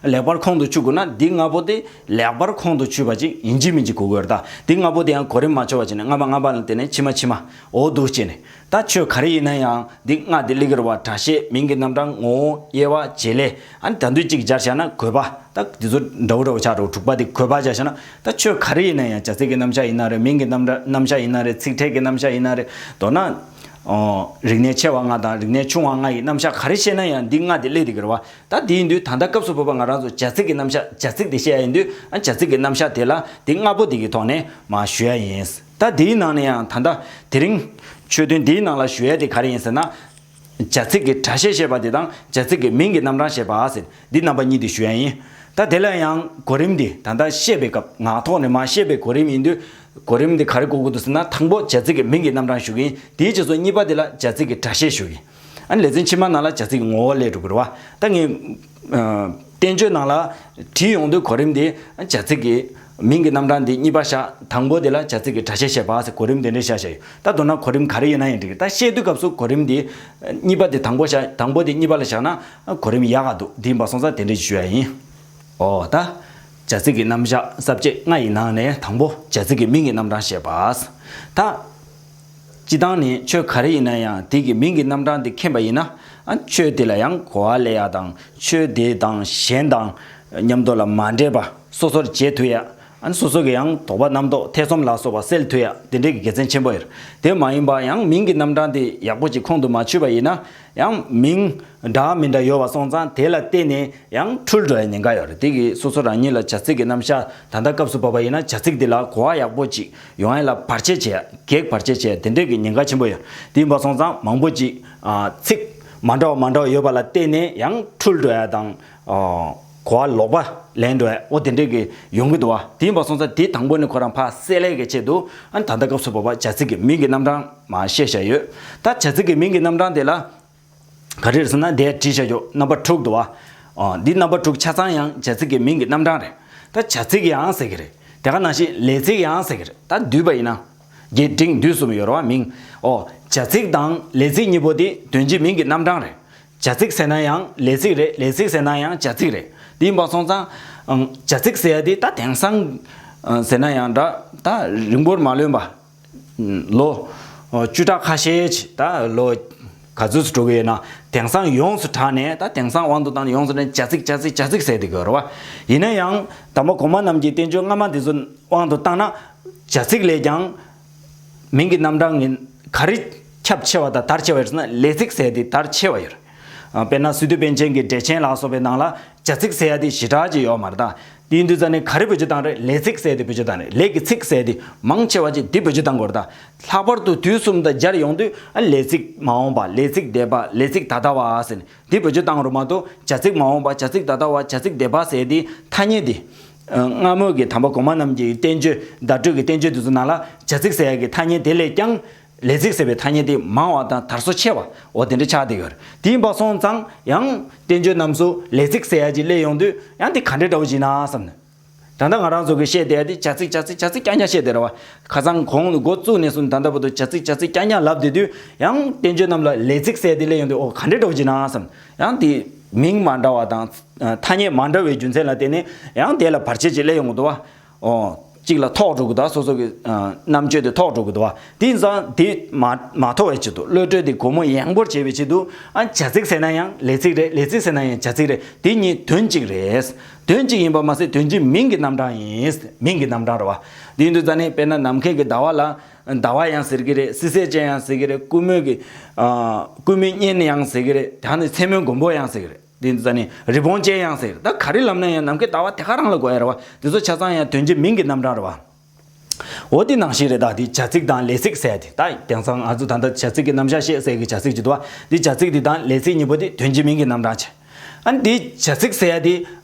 ལེགས་པར་ཁོང་དུ་ཆུད་དགོས་ན་འདི་ལྔ་པོ་དེ་ལེགས་པར་ཁོང་དུ་ཆུད་པ་ཅིག་ཡིན་གཅིག་མིན་གཅིག་དགོས་ཀྱི་ཡོད་རེད་ད། འདི་ལྔ་པོ་དེ་ཡང་གོ་རིམ་མ་འཆུག་པ་བྱས་ནས་སྔ་མ་སྔ་མ་ལ་བརྟེན་ནས་ཕྱི་མ་ཕྱི་མ་འོ་འདུག་བྱས་ནས། ད་ཆོས་ག་རེ་ཡིན་ན་ཡང་འདི་ལྔ་འདི་སླེབས་ཀྱི་རེད་བ། སྒྲ་བཤད། མིང་གི་རྣམ་གྲངས། ངོ་བོ། དབྱེ་བ། བྱེད་ལས། ཨ་ནི་ད་དུས་གཅིག་སྦྱར་བཞག་ན་དགོས་པ། ད་འདི་ཚོ་འདྲ་བོ་འདྲ་བོ་ཆགས་འགྲོ། དྲུག་པ་འདི་དགོས་པ་སྦྱར་བཞག་ན་ད་ཆོས་ག་རེ་ཡིན་ན་ཡང་བྱ་ཚིག་གི་རྣམ་གཞག་ཡིན་ན་རེད། མིང་གི་རྣམ་གྲངས་རྣམ་གཞག་ཡིན་ན་རེད། ཚིག་ཕྲད་ཀྱི་རྣམ་གཞག་ཡིན་ན་རེད། མདོར་ན་ཨོ་རིག་གནས་ཆེ་བ་ལྔ་དང་རིག་གནས་ཆུང་བ་ལྔ་ཡི་རྣམ་གཞག་ག་རེ་བཤད་ན་ཡང་འདི་ལྔ་འདི་སླེབས་བསྡད་ཀྱི་རེད་བ། ད་འདི་ཡིན་དུས་ད་ལྟ་སྐབས་སུ་བབས་པ་ང་རང་ཚོ་བྱ་ཚིག་གི་རྣམ་གཞག་བྱ་ཚིག་འདི་བཤད་ཡ་ཡིན་དུས་ཨ་བྱ་ཚིག་གི་རྣམ་གཞག་དེ་ལ་འདི་ལྔ་པོ་འདི་གི་ཐོག་ནས་མར་ཞུ་ཡ་ཡིན། ད་དེའི་ནང་ནས་ཡང་ད་ལྟ་དེ་རིང་ཆོས་ཐུན་འདིའི་ནང་ལ་ཞུ་ཡ་དེ་ག་རེ་ཡིན་ཟེར་ན། བྱ་ཚིག་གི་སྒྲ་བཤད་བཤད་པ་དེ་དང་བྱ་ཚིག་གི་མིང་གི་རྣམ་གྲངས་བཤད་པ་ཟེར། འདི་རྣམ་པ་གཉིས་དེ་ཞུ་ཡ་ཡིན། ད་དེ་ལ་ཡང་གོ་རིམ་འདི་ད་ལྟ་བཤད་པའི་སྐབས་ངག་ཐོག་ནས་མར་བཤད་པའི་གོ་རིམ་ཡིན་དུས། གོ་རིམ་འདི་ག་རེ་གོ་དགོས་འདུག་ཟེར་ན། དང་པོ་བྱ་ཚིག་གི་མིང་གི་རྣམ་གྲངས་ཞུ་གི་ཡིན། དེའི་རྗེས་སུ་གཉིས་པ་དེ་ལ་བྱ་ཚིག་གི་སྒྲ་བཤད་ཞུ་གི་ཡིན། ཨ་ནི་ལེ་ཚན་ཕྱི་མ་ནང་ལ་བྱ་ཚིག་གི་ངོ་བོ་སླེབས་འགྲོ་གི་རེད་བ། ད་ངས་ཨ་བསྟན་བཅོས་ནང་ལ་བྲིས་ཡོང་དུས་གོ་རིམ་འདི་བྱ་ཚིག་གི་མིང་གི་རྣམ་གྲངས་འདི་གཉིས་པ་བཞག། དང་པོ་དེ་ལ་བྱ་ཚིག་གི་སྒྲ་བཤད་བཤད་པ་ཟེར་གོ་རིམ་དེ་འདྲ་བཞག་བཞག་ཡོད། ད་མདོར་ན་གོ་རིམ་ག་རེ་ཡིན་ན་ཡང་འགྲིག་གི། ད་བཤད་དུས་སྐབས་སུ་གོ་རིམ་འདི་གཉིས་པ་དེ་དང་པོ་བཞག། དང་པོ་དེ་གཉིས་པ་ལ་བཞག་ན་གོ་རིམ་ཡག་ག་འདུག། དེ་ཡིན་པ་སོང་ཙང་དེ་འདྲ་ཞུ་ཡ་ཡིན། ཨོ་ད། བྱ་ཚིག་གི་རྣམ་གཞག་ས་བཅད་ལྔ་ཡི་ནང་ནས་དང་པོ་བྱ་ཚིག་གི་མིང་གི་རྣམ་གྲངས་བཤད་པ། ད། སྤྱི་བཏང་ནས་ཆོས་ག་རེ་ཡིན་ན་ཡང་དེ་གི་མིང་གི་རྣམ་གྲངས་དེ་མཁྱེན་པ་ཡིན་ན། ཨ་ཆོས་དེ་ལ་ཡང་གོ་བ་སླེབས་ཡ་དང་། ཆོས་དེ་དང་གཞན་དང་མཉམ་དུ་ལ་མ་འདྲེས་པ་སོ་སོར་འབྱེད་ཐུབ་ཡ། ཨ་ནི་སོ་སོ་གི་ཡང་དོགས་པ་རྣམ་རྟོག་ཐེ་ཚོམ་ལ་སོགས་པ་སེལ་ཐུབ་ཡ་དེ་འདྲའི་གི་དགེ་མཚན་ཆེན་པོ་ཡོད། དེ་མ་ཡིན་པ་ཡང་མིང་གི་རྣམ་གྲངས་དེ་ཡག་པོ་ཅིག་ཁོང་དུ་མ་ཆུད་པ་ཡིན་ན། ཡང་མིང་འདྲ་མི་འདྲ་ཡོད་པ་སོང་ཙང་དེ་ལ་བརྟེན་ནས་ཡང་འཁྲུལ་འགྲོ་ཡ་ཉེན་ཁ་ཡོད་རེད། དེ་གིས་སོ་སོ་རང་ཉིད་ལ་བྱ་ཚིག་གི་རྣམ་གཞག་ད་ལྟ་སྐབས་སུ་བབ་པ་ཡིན་ན་བྱ་ཚིག་འདི་ལ་གོ་བ་ཡག་པོ་ཅིག་ཡོང་ཡ་ལ་བར་ཆད་བྱེད་ཡ། གེགས་བར་ཆད་བྱེད་ཡ་དེ་འདྲས་ཀྱི་ཉེན་ཁ་ཆེན་པོ་ཡོད། དེ་ཡིན་པ་སོང་ཙང་མང་པོ་ཅིག་ཨ་ཚིག་མ་འདྲ་བ་མ་འདྲ་བ་ཡོད་པ་ལ་བརྟེན་ནས་ཡང་འཁྲུལ་འགྲོ་ཡ་དང་། ཨ་གོ་བ་ལོག་པ་ལེན་འགྲོ་ཡ་འོ་དེ་འདྲས་ཀྱི་ཡོང་གི་འདུག་བ། དེ་ཡིན་པ་སོང་ཙང་དེ་དང་པོ་ནས་ཁོ་རང་ཕར་སེལ་ཡ་གི་ཆེད་དུ་ཨ་ད་ལྟ་སྐབས་སུ་བབ་པ་བྱ་ཚིག་གི་མིང་གི་རྣམ་གྲངས་མར་བཤད་བཞག་ཡོད། ད་བྱ་ཚིག་གི་མིང་གི་རྣམ་གྲངས་དེ་ལ། ག་རེ་རེད་ཟེར་ན་དེ་བྲིས་བཞག་རྒྱུ་རྣམ་པ་དྲུག་འདུག་བ། ཨོ་འདི་རྣམ་པ་དྲུག་ཆ་ཚང་ཡང་བྱ་ཚིག་གི་མིང་གི་རྣམ་གྲངས་རེད། ད་བྱ་ཚིག་ཡང་ཟེར་གི་རེད། དེ་ག་ནང་བཞིན་ལས་ཚིག་ཡང་ཟེར་གི་རེད། ད་བསྡུས་པ་ཡིན་ན། རྒྱས་འབྲིང་བསྡུས་གསུམ་ཡོད་རེད་བ་མིང་། ཨོ་བྱ་ཚིག་དང་ལས་ཚིག་གཉིས་པོ་དེ་དོན་སྤྱི་མིང་གི་རྣམ་གྲངས་རེད། བྱ་ཚིག་ཟེར་ན་ཡང་ལས་ཚིག་རེད། ལས་ཚིག་ཟེར་ན་ཡང་བྱ་ཚིག་རེད། དེ་ཡིན་པ་སོང་ཙང་། ཨང་བྱ་ཚིག་ཟེར་ཡ་དེ་ད་དེང་སང་ཨང་ཟེར་ན་ཡང་འདྲ། ད་རིང་པོར་མ་ལོན་པ། ལོ་བཅུ་ཕྲག་ཁ་ཤས་ཅིག་ད་ལོ་ག་ཚོད་ཙམ་འགྲོ་གི་ཡོད་ན། དེང་སང་ཡོངས་སུ་གྲགས་ནས། ད་དེང་སང་དབང་དུ་བཏང་ནས་ཡོངས་སུ་གྲགས་ནས་བྱ་ཚིག་བྱ་ཚིག་བྱ་ཚིག་ཟེར་བསྡད་ཀྱི་ཡོད་རེད་བ། ཡིན་ན་ཡང་དམ་པ་གོང་མ་རྣམས་ཀྱི་བསྟན་བཅོས་སྔ་མ་འདི་ཚོ་དབང་དུ་བཏང་ན། བྱ་ཚིག་ལས་ཀྱང་མིང་གི་རྣམ་གྲངས་ངན་ག་རེ་ཁྱབ་ཆེ་བ་དང་དར་ཆེ་བ་ཡོད་ཟེར་ན་ལས་ཚིག་ཟེར་དེ་དར་ཆེ་བ་ཡོད་རེད། ཨ་དཔེར་ན་སི་ཏུ་པཎ་ཆེན་གྱི་འགྲེལ་ཆེན་ལ་སོགས་པའི་ནང་ལ་བྱ་ཚིག་ཟེར་ཡ་དེ་ཞེ་དྲག་ཅིག་ཡོད་མ་རེད་ད། དེ་ཡིན་དུས་ཙང་ནས་ག་རེ་བེད་སྤྱོད་བཏང་རེད། ལས་ཚིག་ཟེར་དེ་བེད་སྤྱོད་བཏང་རེད། ལས་ཀྱི་ཚིག་ཟེར་དེ་མང་ཆེ་བ་ཅིག་དེ་བེད་སྤྱོད་བཏང་དགོས་རེད་ད། ལྷག་པར་དུ་དུས་གསུམ་དང་སྦྱར་ཡོང་དུས་ཨ་ལས་ཚིག་མ་འོངས་པ། ལས་ཚིག་འདས་པ། ལས་ཚིག་ད་ལྟ་བ་ཟེར་ནས་དེ་བེད་སྤྱོད་བཏང་རུང་མ་གཏོགས་བྱ་ཚིག་མ་འོངས་པ། བྱ་ཚིག་ད་ལྟ་བ། བྱ་ཚིག་འདས་པ་ཟེར་དེ་ཐ་སྙད་དེ། ཨ་སྔ་མོ་གི་དམ་པ་གོང་མ་རྣམས་ཀྱི་བསྟན་བཅོས་བརྡ་སྤྲོད་ཀྱི་བསྟན་བཅོས་དེ་ཚོ་ནང་ལ་བྱ་ཚིག་ཟེར་ཡ་གི་ཐ་སྙད་དེ་ལས་ཀྱང་། ལས་ཚིག་ཟེར་བའི་ཐ་སྙད་དེ་མང་བ་དང་དར་སོ་ཆེ་བ་འོ་དེ་འདྲ་ཆགས་བསྡད་ཡོད་རེད། དེ་ཡིན་པ་སོང་ཙང་ཡང་བསྟན་བཅོས་རྣམས་སུ་ལས་ཚིག་ཟེར་ཡ་ཅིག་སླེབས་ཡོང་དུས་ཡང་དེ་ག་འདྲ་འདྲ་བོ་ཅིག་ན་བསམ་ནས། ད་ལྟ་ང་རང་ཚོ་གི་བཤད་བསྡད་ཡ་དེ་བྱ་ཚིག་བྱ་ཚིག་བྱ་ཚིག་རྐྱང་རྐྱང་བཤད་བསྡད་རེད་བ། ཁ་སང་གོང་དུ་འགོ་བཙུགས་ནས་བཟུང་ད་ལྟ་བར་དུ་བྱ་ཚིག་བྱ་ཚིག་རྐྱང་རྐྱང་ལབ་བསྡད་དུས་ཡང་བསྟན་བཅོས་རྣམས་ལ་ལས་ཚིག་ཟེར་དེ་སླེབས་ཡོང་དུས་ཨོ་ག་འདྲ་འདྲ་བོ་ཅིག་ན་བསམ། ཡང་དེ་མིང་མ་འདྲ་བ་དང་ཐ་སྙད་མ་འདྲ་བའི་རྒྱུ་མཚན་ལ་བརྟེན་ནས་ཡང་དེ་ལ་བར་ཆད་ཅིག་སླེབས་ཡོང་གི་འདུག་བ། ཨོ། གཅིག་ལ་ཐོགས་འགྲོ་གི་འདུག། སོ་སོ་གི་ཨ་རྣམ་དཔྱོད་དེ་ཐོགས་འགྲོ་གི་འདུག་བ། དེ་ཡིན་ཙང་དེ་མ་མ་ཐོགས་པའི་ཆེད་དུ། བློ་གྲོས་དེ་སྒོ་མོ་ཡངས་པོར་བྱེད་པའི་ཆེད་དུ། ཨ་བྱ་ཚིག་ཟེར་ན་ཡང་ལས་ཚིག་རེད། ལས་ཚིག་ཟེར་ན་ཡང་བྱ་ཚིག་རེད། དེ་གཉིས་དོན་གཅིག་རེད། དོན་གཅིག་ཡིན་པ་མ་ཟད་དོན་གཅིག་མིང་གི་རྣམ་གྲངས་ཡིན། མིང་གི་རྣམ་གྲངས་རེད་བ། དེ་ཡིན་དུས་ཙང་ནས་དཔེར་ན་ནམ་མཁའི་གི་ཟླ་བ་ལ་ཟླ་བ་ཡང་ཟེར་གི་རེད། བསིལ་ཟེར་ཅན་ཡང་ཟེར་གི་རེད། ཀུ་མུད་ཀྱི་ཨ་ཀུ་མུད་སྙན་ཡང་ཟེར་གི་རེད། ད་ནི་མཚན་མོའི་མགོན་པོ་ཡང་ཟེར་གི་རེད། དེ་ཚོ་ནི་རི་བོང་ཅན་ཡང་ཟེར། ད་ག་རེ་ལབ་ན་ཡང་ནམ་མཁའི་ཟླ་བ་དེ་ག་རང་ལ་གོ་ཡ་རེད་བ། དེ་ཚོ་ཆ་ཚང་ཡང་དོན་གཅིག་མིང་གི་རྣམ་གྲངས་རེད་བ། འོ་དེ་ནང་བཞིན་རེད། ད་དེ་བྱ་ཚིག་དང་ལས་ཚིག་ཟེར་ཡ་དེ། ད་དེང་སང་ང་ཚོ་ད་ལྟ་བྱ་ཚིག་གི་རྣམ་གཞག་བཤད་ཟེར་གི་བྱ་ཚིག་ཅིག་འདུག་བ། དེ་བྱ་ཚིག་དེ་དང་ལས་ཚིག་གཉིས་པོ་དེ་དོན་གཅིག་མིང་གི་རྣམ་གྲངས་བྱས། ཨ་ནི་དེ་བྱ་ཚིག་ཟེར་ཡ་དེ་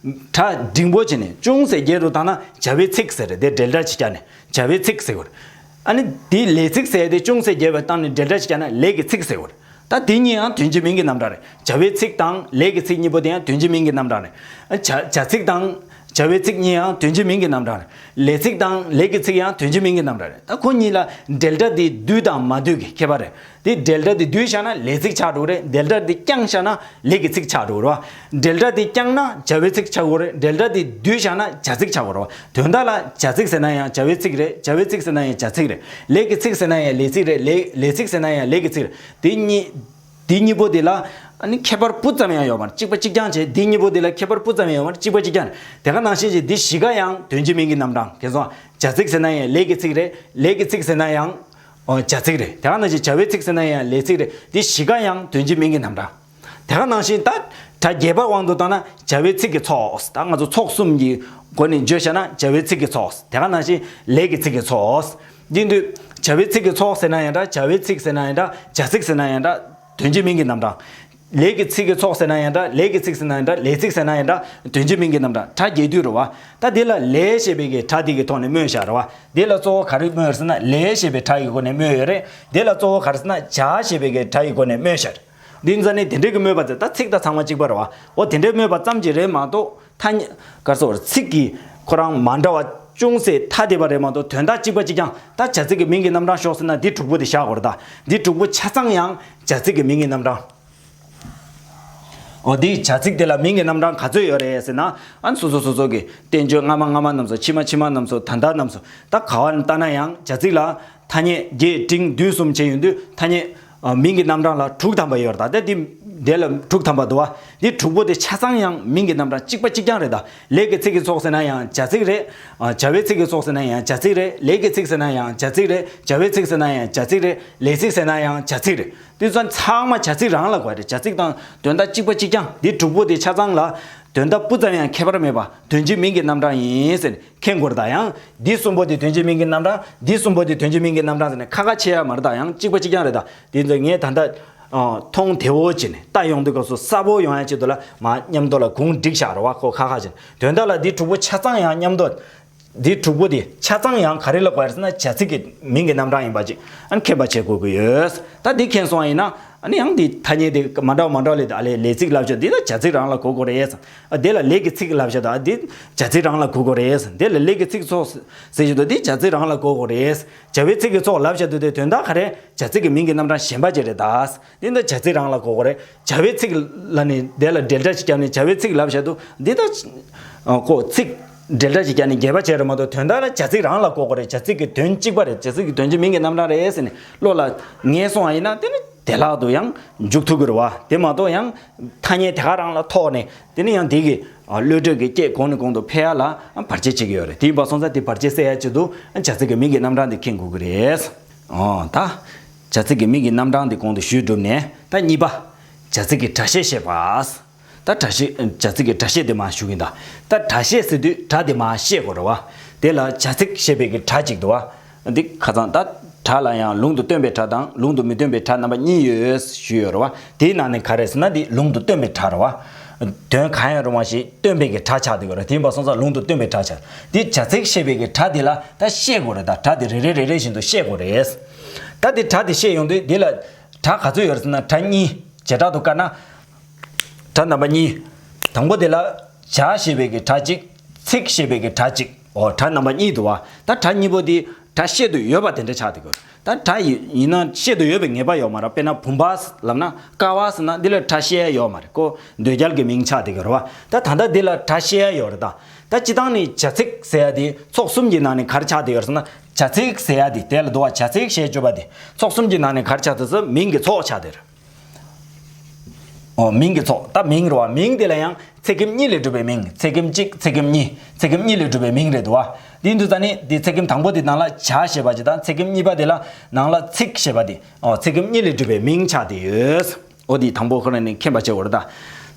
གྲ་འབྲིང་པོ་བྱས་ནས་ཅུང་ཟད་རྒྱས་རུ་བཏང་ན་བྱ་བའི་ཚིག་ཟེར་རེད། དེ་འབྲེལ་སྒྲ་ཅིག་བརྒྱབ་ནས་བྱ་བའི་ཚིག་ཟེར་དགོས་རེད། ཨ་ནི་དེ་ལས་ཚིག་ཟེར་ཡ་དེ་ཅུང་ཟད་རྒྱས་པ་བཏང་ནས་འབྲེལ་སྒྲ་ཅིག་བརྒྱབ་ན་ལས་ཀྱི་ཚིག་ཟེར་དགོས་རེད། ད་དེ་གཉིས་ཡང་དོན་གཅིག་མིང་གི་རྣམ་གྲངས་རེད། བྱ་བའི་ཚིག་དང་ལས་ཀྱི་ཚིག་གཉིས་པོ་དེ་ཡང་དོན་གཅིག་མིང་གི་རྣམ་གྲངས་རེད། བྱ་བྱ་ཚིག་དང་བྱ་བའི་ཚིག་གཉིས་ཡང་དོན་གཅིག་མིང་གི་རྣམ་གྲངས་རེད། ལས་ཚིག་དང་ལས་ཀྱི་ཚིག་ཡང་དོན་གཅིག་མིང་གི་རྣམ་གྲངས་རེད། ད་ཁོ་གཉིས་ལ་འབྲེལ་སྒྲ་དེ་བསྡུས་དང་མ་བསྡུས་ཀྱི་ཁྱད་པར་རེད། དེ་འབྲེལ་སྒྲ་དེ་བསྡུས་བཞག་ན་ལས་ཚིག་ཆགས་འགྲོ་གི་རེད། འབྲེལ་སྒྲ་དེ་བརྐྱངས་བཞག་ན་ལས་ཀྱི་ཚིག་ཆགས་འགྲོ་གི་རེད་བ། འབྲེལ་སྒྲ་དེ་བརྐྱངས་ན་བྱ་བའི་ཚིག་ཆགས་དགོས་རེད། འབྲེལ་སྒྲ་དེ་བསྡུས་བཞག་ན་བྱ་ཚིག་ཆགས་དགོས་རེད་བ། དོན་དག་ལ་བྱ་ཚིག་ཟེར་ན་ཡང་བྱ་བའི་ཚིག་རེད། བྱ་བའི་ཚིག་ཟེར་ན་ཡང་བྱ་ཚིག་རེད། ལས་ཀྱི་ཚིག་ཟེར་ན་ཡང་ལས་ཚིག་རེད། ལས་ལས་ཚིག་ཟེར་ན་ཡང་ལས་ཀྱི་ཚིག་རེད། དེ་གཉིས། འདི་གཉིས་པོ་འདི་ལ་ཨ་ནི་ཁྱད་པར་སྤུ་ཙམ་ཡང་ཡོད་མ་རེད། གཅིག་པ་གཅིག་རྐྱང་བྱས། འདི་གཉིས་པོ་འདི་ལ་ཁྱད་པར་སྤུ་ཙམ་ཡང་ཡོད་མ་རེད། གཅིག་པ་གཅིག་རྐྱང་རེད། དེ་ག་ནང་བཞིན་གྱི་འདི་བཞི་ཀ་ཡང་དོན་གཅིག་མིང་གི་རྣམ་གྲངས། ཁྱེད་ཚོ་བྱ་ཚིག་ཟེར་ན་ཡང་ལས་ཀྱི་ཚིག་རེད། ལས་ཀྱི་ཚིག་ཟེར་ན་ཡང་ཨོ་བྱ་ཚིག་རེད། དེ་ག་ནང་བཞིན་བྱ་བའི་ཚིག་ཟེར་ན་ཡང་ལས་ཚིག་རེད། འདི་བཞི་ཀ་ཡང་དོན་གཅིག་མིང་གི་རྣམ་གྲངས། དེ་ག་ནང་བཞིན་ད་གྲ་རྒྱས་པ་དབང་དུ་བཏང་ན་བྱ་བའི་ཚིག་གི་ཚོགས། ད་ང་ཚོ་ཚོགས་གསུམ་གྱི་སྒོ་ནས་བརྗོད་བྱས་ན་བྱ་བའི་ཚིག་གི་ཚོགས། དེ་ག་ནང་བཞིན་ལས་ཀྱི་ཚིག་གི་ཚོགས། འདི་འདུས་བྱ་བའི་ཚིག་གི་ཚོགས་ཟེར་ན་ཡང་འདྲ། བྱ་བའི་ཚིག་ཟེར་ན་ཡང་འདྲ། བྱ་ཚིག་ཟེར་ན་ཡང་འདྲ། དོན་གཅིག་མིང་གི་རྣམ་གྲངས། ལས་ཀྱི་ཚིག་གི་ཚོགས་ཟེར་ན་ཡང་འདྲ། ལས་ཀྱི་ཚིག་ཟེར་ན་ཡང་འདྲ། ལས་ཚིག་ཟེར་ན་ཡང་འདྲ། དོན་གཅིག་མིང་གི་རྣམ་གྲངས། སྒྲ་རྒྱས་བསྡུས་རེད་བ། ད་འདི་ལ་ལས་ཞེས་པའི་གི་སྒྲ་འདི་གི་ཐོག་ནས་སྨོས་བཞག་རེད་བ། འདི་ལ་གཙོ་བོ་ག་རེ་སྨོས་ཡོད་ཟེར་ན། ལས་ཞེས་པའི་སྒྲ་ཡི་སྒོ་ནས་སྨོས་ཡོད་རེད། འདི་ལ་གཙོ་བོ་ག་རེ་ཟེར་ན། བྱ་ཞེས་པའི་གི་སྒྲ་ཡི་སྒོ་ནས་སྨོས་བཞག་རེད། འདི་ཚོ་ནི་དེ་འདྲའི་གི་སྨོས་པ་ཚེ། ད་ཚིག་དང་ཚང་མ་གཅིག་པ་རེད་བ། འོ་དེ་འདྲའི་སྨོས་པ་ཙམ་གྱིས་རེད་མ་གཏོགས། ཐ་སྙད་ག་རེ་ཟེར། ཚིག་གི་ཁོ་རང་མ་འདྲ་བ་ཅུང་ཟད་ཐ་དད་པ་རེད་མ་གཏོགས། དོན་དག་གཅིག་པ་གཅིག་རྐྱང་། ད་བྱ་ཚིག་གི་མིང་གི་རྣམ་གྲངས་ཤོག་ཟེར་ན། འདི་དྲུག་པོ་དེ་བཞག་དགོས་རེད་ད། འདི་དྲུག་པོ་ཆ་ཚང་ཡང་བྱ་ཚིག་གི་མིང་གི་རྣམ་གྲངས། འོ་འདི་བྱ་ཚིག་དེ་ལ་མིང་གི་རྣམ་གྲངས་ག་ཚོད་ཡོད་རེད་ཟེར་ན། ཨ་ནི་སོ་སོ་སོ་སོ་གི་བསྟན་བཅོས་སྔ་མ་སྔ་མ་རྣམས་སོ། ཕྱི་མ་ཕྱི་མ་རྣམས་སོ། ད་ལྟ་རྣམས་སོ། ད་ག་བ་ལྟ་ན་ཡང་བྱ་ཚིག་ལ་ཐ་སྙད་བརྒྱད་འབྲིང་བསྡུས་གསུམ་བྱས་ཡོང་དུས། ཐ་སྙད་ཨ་མིང་གི་རྣམ་གྲངས་ལ་དྲུག་ཐམ་པ་ཡོད་རེད་ད། ད་འདི་དེ་ལ་དྲུག་ཐམ་པ་འདུག་བ། འདི་དྲུག་པོ་དེ་ཆ་ཚང་ཡང་མིང་གི་རྣམ་གྲངས་གཅིག་པ་གཅིག་རྐྱང་རེད་ད། ལས་ཀྱི་ཚིག་གི་ཚོགས་ཟེར་ན་ཡང་བྱ་ཚིག་རེད། ཨ་བྱ་བའི་ཚིག་གི་ཚོགས་ཟེར་ན་ཡང་བྱ་ཚིག་རེད། ལས་ཀྱི་ཚིག་ཟེར་ན་ཡང་བྱ་ཚིག་རེད། བྱ་བའི་ཚིག་ཟེར་ན་ཡང་བྱ་ཚིག་རེད། ལས་ཚིག་ཟེར་ན་ཡང་བྱ་ཚིག་རེད། དེ་ཚོ་ཚང་མ་བྱ་ཚིག་རང་ལ་གོ་ཡ་རེད། བྱ་ཚིག་དང་དོན་དག་གཅིག་པ་གཅིག་རྐྱང་། འདི་དྲུག་པོ་དེ་ཆ་ཚང་ལ་དོན་དག་སྤུ་ཙམ་ཡང་ཁྱད་པར་མེད་པ་དོན་གཅིག་མིང་གི་རྣམ་གྲངས་ཡིན་ཟེར་ནས་མཁྱེན་དགོས་རེད་ད། ཡང་འདི་གསུམ་པོ་དེ་དོན་གཅིག་མིང་གི་རྣམ་གྲངས། འདི་གསུམ་པོ་དེ་དོན་གཅིག་མིང་གི་རྣམ་གྲངས་ཟེར་ནས་ཁ་ཁ་ཕྱེ་ཡ་མ་རེད་ད། ཡང་གཅིག་པ་གཅིག་རྐྱང་རེད་ད། དེ་ཚོ་ངས་ད་ལྟ་ཨ་མཐོང་བདེ་བོ་བྱས་ནས་ལྟ་ཡོང་དུས་སྐབས་སུ་གསལ་པོ་ཡོང་ཡ་ཆེད་དུ་ལ་མར་མཉམ་དུ་ལ་གུང་བསྒྲིགས་བཞག་རེད་བ། ཁོ་ཁ་ཁ་བྱས་ནས། དོན་དག་ལ་འདི་དྲུག་པོ་ཆ་ཚང་ཡང་མཉམ་དུ། འདི་དྲུག་པོ་དེ་ཆ་ཚང་ཡང་ག་རེ་ལ་གོ་ཡ་རེད་ཟེར་ན། བྱ་ཚིག་གི་མིང་གི་རྣམ་གྲངས་ཡིན་པ་ཅིག་ཨ་ནི་མཁྱེན་པ་བྱེད་དགོས་ཀྱི་ཡོད། ད་འདི་མཁྱེན་སོང་བ་ཡིན་ན། ཨ་ནི་ཡང་འདི་ཐ་སྙད་དེ་མ་འདྲ་བ་མ་འདྲ་བ་ལས། ད་ལས་ལས་ཚིག་ལབ་བྱ་འདི་ལ་བྱ་ཚིག་རང་ལ་གོ་དགོས་རེད་ཟེར། ཨ་དེ་ལ་ལས་ཀྱི་ཚིག་ལབ་བྱ་ད་འདི་བྱ་ཚིག་རང་ལ་གོ་དགོས་རེད་ཟེར། དེ་ལ་ལས་ཀྱི་ཚིག་ཚོགས་ཟེར་བྱེད་དུས་འདི་བྱ་ཚིག་རང་ལ་གོ་དགོས་རེད། བྱ་བའི་ཚིག་གི་ཚོགས་ལབ་བྱ་དུས་དེ་དོན་དག་ག་རེ། བྱ་ཚིག་གི་མིང་གི་རྣམ་གྲངས་གཞན་པ་ཅིག་རེད་ད། འདི་འདི་བྱ་ཚིག་རང་ལ་གོ་དགོས་རེད། བྱ་བའི་ཚིག་ལ་ནི་དེ་ལ་འབྲེལ་སྒྲ་ཅིག་བརྒྱབ་ནས་བྱ་བའི་ཚིག་ལབ་བྱ་དུས་འདི་ད་ཨ་ཁོ་ཚིག་འབྲེལ་སྒྲ་ཅིག་བརྒྱབ་ནས་འགྱེད་པ་བྱས་རེད་མ་གཏོགས། དོན་དག་ལ་བྱ་ཚིག་རང་ལ་གོ་དགོས་རེད། བྱ་ཚིག་གི་དོན་གཅིག་པ་རེད། བྱ་ཚིག་གི་དོན་གཅིག་མིང་གི་རྣམ་གྲངས་རེད་ཟེར་ནས་བློ་ལ་ངེས་སོང་བ་ཡིན་ན། དེ་ནི་བདེ་བླག་ཏུ་ཡང་འཇུག་ཐུབ་ཀྱི་རེད་བ། དེ་མ་གཏོགས་ཡང་ཐ་སྙད་དེ་ག་རང་ལ་ཐོགས་ནས། དེ་ནི་ཡང་དེ་གི་ཨ་བློ་གྲོས་ཀྱི་སྐད་གོང་ནས་གོང་དུ་འཕེལ་ཡ་ལ་ཨ་བར་ཆད་བྱེད་ཀྱི་ཡོད་རེད། དེ་ཡིན་པ་སོང་ཙང་དེ་བར་ཆད་སེལ་ཡ་ཆེད་དུ་ཨ་བྱ་ཚིག་གི་མིང་གི་རྣམ་གྲངས་དེ་མཁྱེན་དགོས་ཀྱི་རེད། ཨོ་ད། བྱ་ཚིག་གི་མིང་གི་རྣམ་གྲངས་དེ་གོང་དུ་ཞུས་གྲུབ་ནས། ད་གཉིས་པ། བྱ་ཚིག་གི་སྒྲ་བཤད་བཤད་པ། ད་སྒྲ་བཤད། བྱ་ཚིག་གི་སྒྲ་བཤད་དེ་མར་ཞུ་གི་ཡིན་ད། ད་སྒྲ་བཤད་ཟེར་དུས་སྒྲ་དེ་མར་བཤད་དགོས་རེད་བ། དེ་ལ་བྱ་ཚིག་ཞེས་པའི་གི་སྒྲ་གཅིག་འདུག་བ། འདི་ཁ་སང་ད་སྒྲ་ལ་ཡང་ལུང་དུ་སྟོན་པའི་སྒྲ་དང་ལུང་དུ་མི་སྟོན་པའི་སྒྲ་རྣམ་པ་གཉིས་ཡོད་ཞུས་ཡོད་རེད་བ། དེའི་ནང་ནས་ག་རེ་ཟེར་ན། འདི་ལུང་དུ་སྟོན་པའི་སྒྲ་རེད་བ། དོན་གང་ཡང་རུང་བ་ཞིག་སྟོན་པའི་གི་སྒྲ་ཆགས་བསྡད་ཡོད་རེད། དེ་ཡིན་པ་སོང་ཙང་ལུང་དུ་སྟོན་པའི་སྒྲ་ཆགས། འདི་བྱ་ཚིག་ཞེས་པའི་གི་སྒྲ་འདི་ལ་ད་བཤད་དགོས་རེད་ད། སྒྲ་འདི་རེ་རེ་རེ་རེ་བཞིན་དུ་བཤད་དགོས་རེད། ད་འདི་སྒྲ་འདི་བཤད་ཡོང་དུས་འདི་ལ་སྒྲ་ག་ཚོད་ཡོད་རེད་ཟེར་ན། སྒྲ་གཉིས། བྱེ་བྲག་ཏུ་བཀར་ན། སྒྲ་རྣམ་པ་གཉིས། དང་པོ་དེ་ལ་བྱ་ཞེས་པའི་གི་སྒྲ་གཅིག་ཚིག་ཞེས་པའི་གི་སྒྲ་གཅིག་ཨོ་སྒྲ་རྣམ་པ་གཉིས་འདུག་བ། ད་སྒྲ་གཉིས་པོ་དེ་སྒྲ་བཤད་དུ་ཡོད་པ་དེ་འདྲ་ཆགས་བསྡད་ཡོད། ད་སྒྲ་ཡི་ཡིན་ན་བཤད་དུ་ཡོད་པའི་ངེས་པ་ཡོད་མ་རེད། དཔེར་ན་བུམ་པ་ལབ་ན། ཀ་བ་ཟེར་ན་འདི་ལ་སྒྲ་བཤད་ཡ་ཡོད་མ་རེད། ཁོ་འདོད་རྒྱལ་གྱི་མིང་ཆགས་བསྡད་ཡོད་རེད་བ། ད་ད་ལྟ་འདི་ལ་སྒྲ་བཤད་ཡ་ཡོད་རེད་ད། ད་སྤྱིར་བཏང་ནི་བྱ་ཚིག་ཟེར་ཡ་དེ་ཚོགས་གསུམ་གྱི་ནང་ནས་ག་རེ་ཆགས་བསྡད་ཡོད་རེད་ཟེར་ན། བྱ་ཚིག་ཟེར་ཡ་དེ་དེ་ལ་འདུག་བ། བྱ་ཚིག་ཞེས་བརྗོད་པ་དེ་ཚོགས་གསུམ་གྱི་ནང་ནས་ག་རེ་ཆགས་བསྡད་ཟེར། མིང་གི་ཚོགས་ཆགས་བསྡད་ཡོད་རེད། ཨོ་མིང་གི་ཚོགས། ད་མིང་རེད་བ། མིང་དེ་ལ་ཡང་ཚིག་སྐེམ་གཉིས་ལས་གྲུབ་པའི་མིང་། ཚིག་སྐེམ་གཅིག་ཚིག་སྐེམ་གཉིས། ཚིག་སྐེམ་གཉིས་ལས་གྲུབ་པའི་མིང་རེད་འདུག་བ། དེ་ཡིན་དུས་ད་ནི་དེ་ཚིག་སྐེམ་དང་པོ་དེ་ནང་ལ་བྱ་ཞེས་པ་ཅིག་དང་། ཚིག་སྐེམ་གཉིས་པ་དེ་ལ་ནང་ལ་ཚིག་ཞེས་པ་དེ། ཨོ་ཚིག་སྐེམ་གཉིས་ལས་གྲུབ་པའི་མིང་ཆགས་བསྡད་ཡོད། ཨོ་དེ་དང་པོ་ཁོ་རང་ནས་མཁྱེན་པ་བྱེད་དགོས་རེད་ད།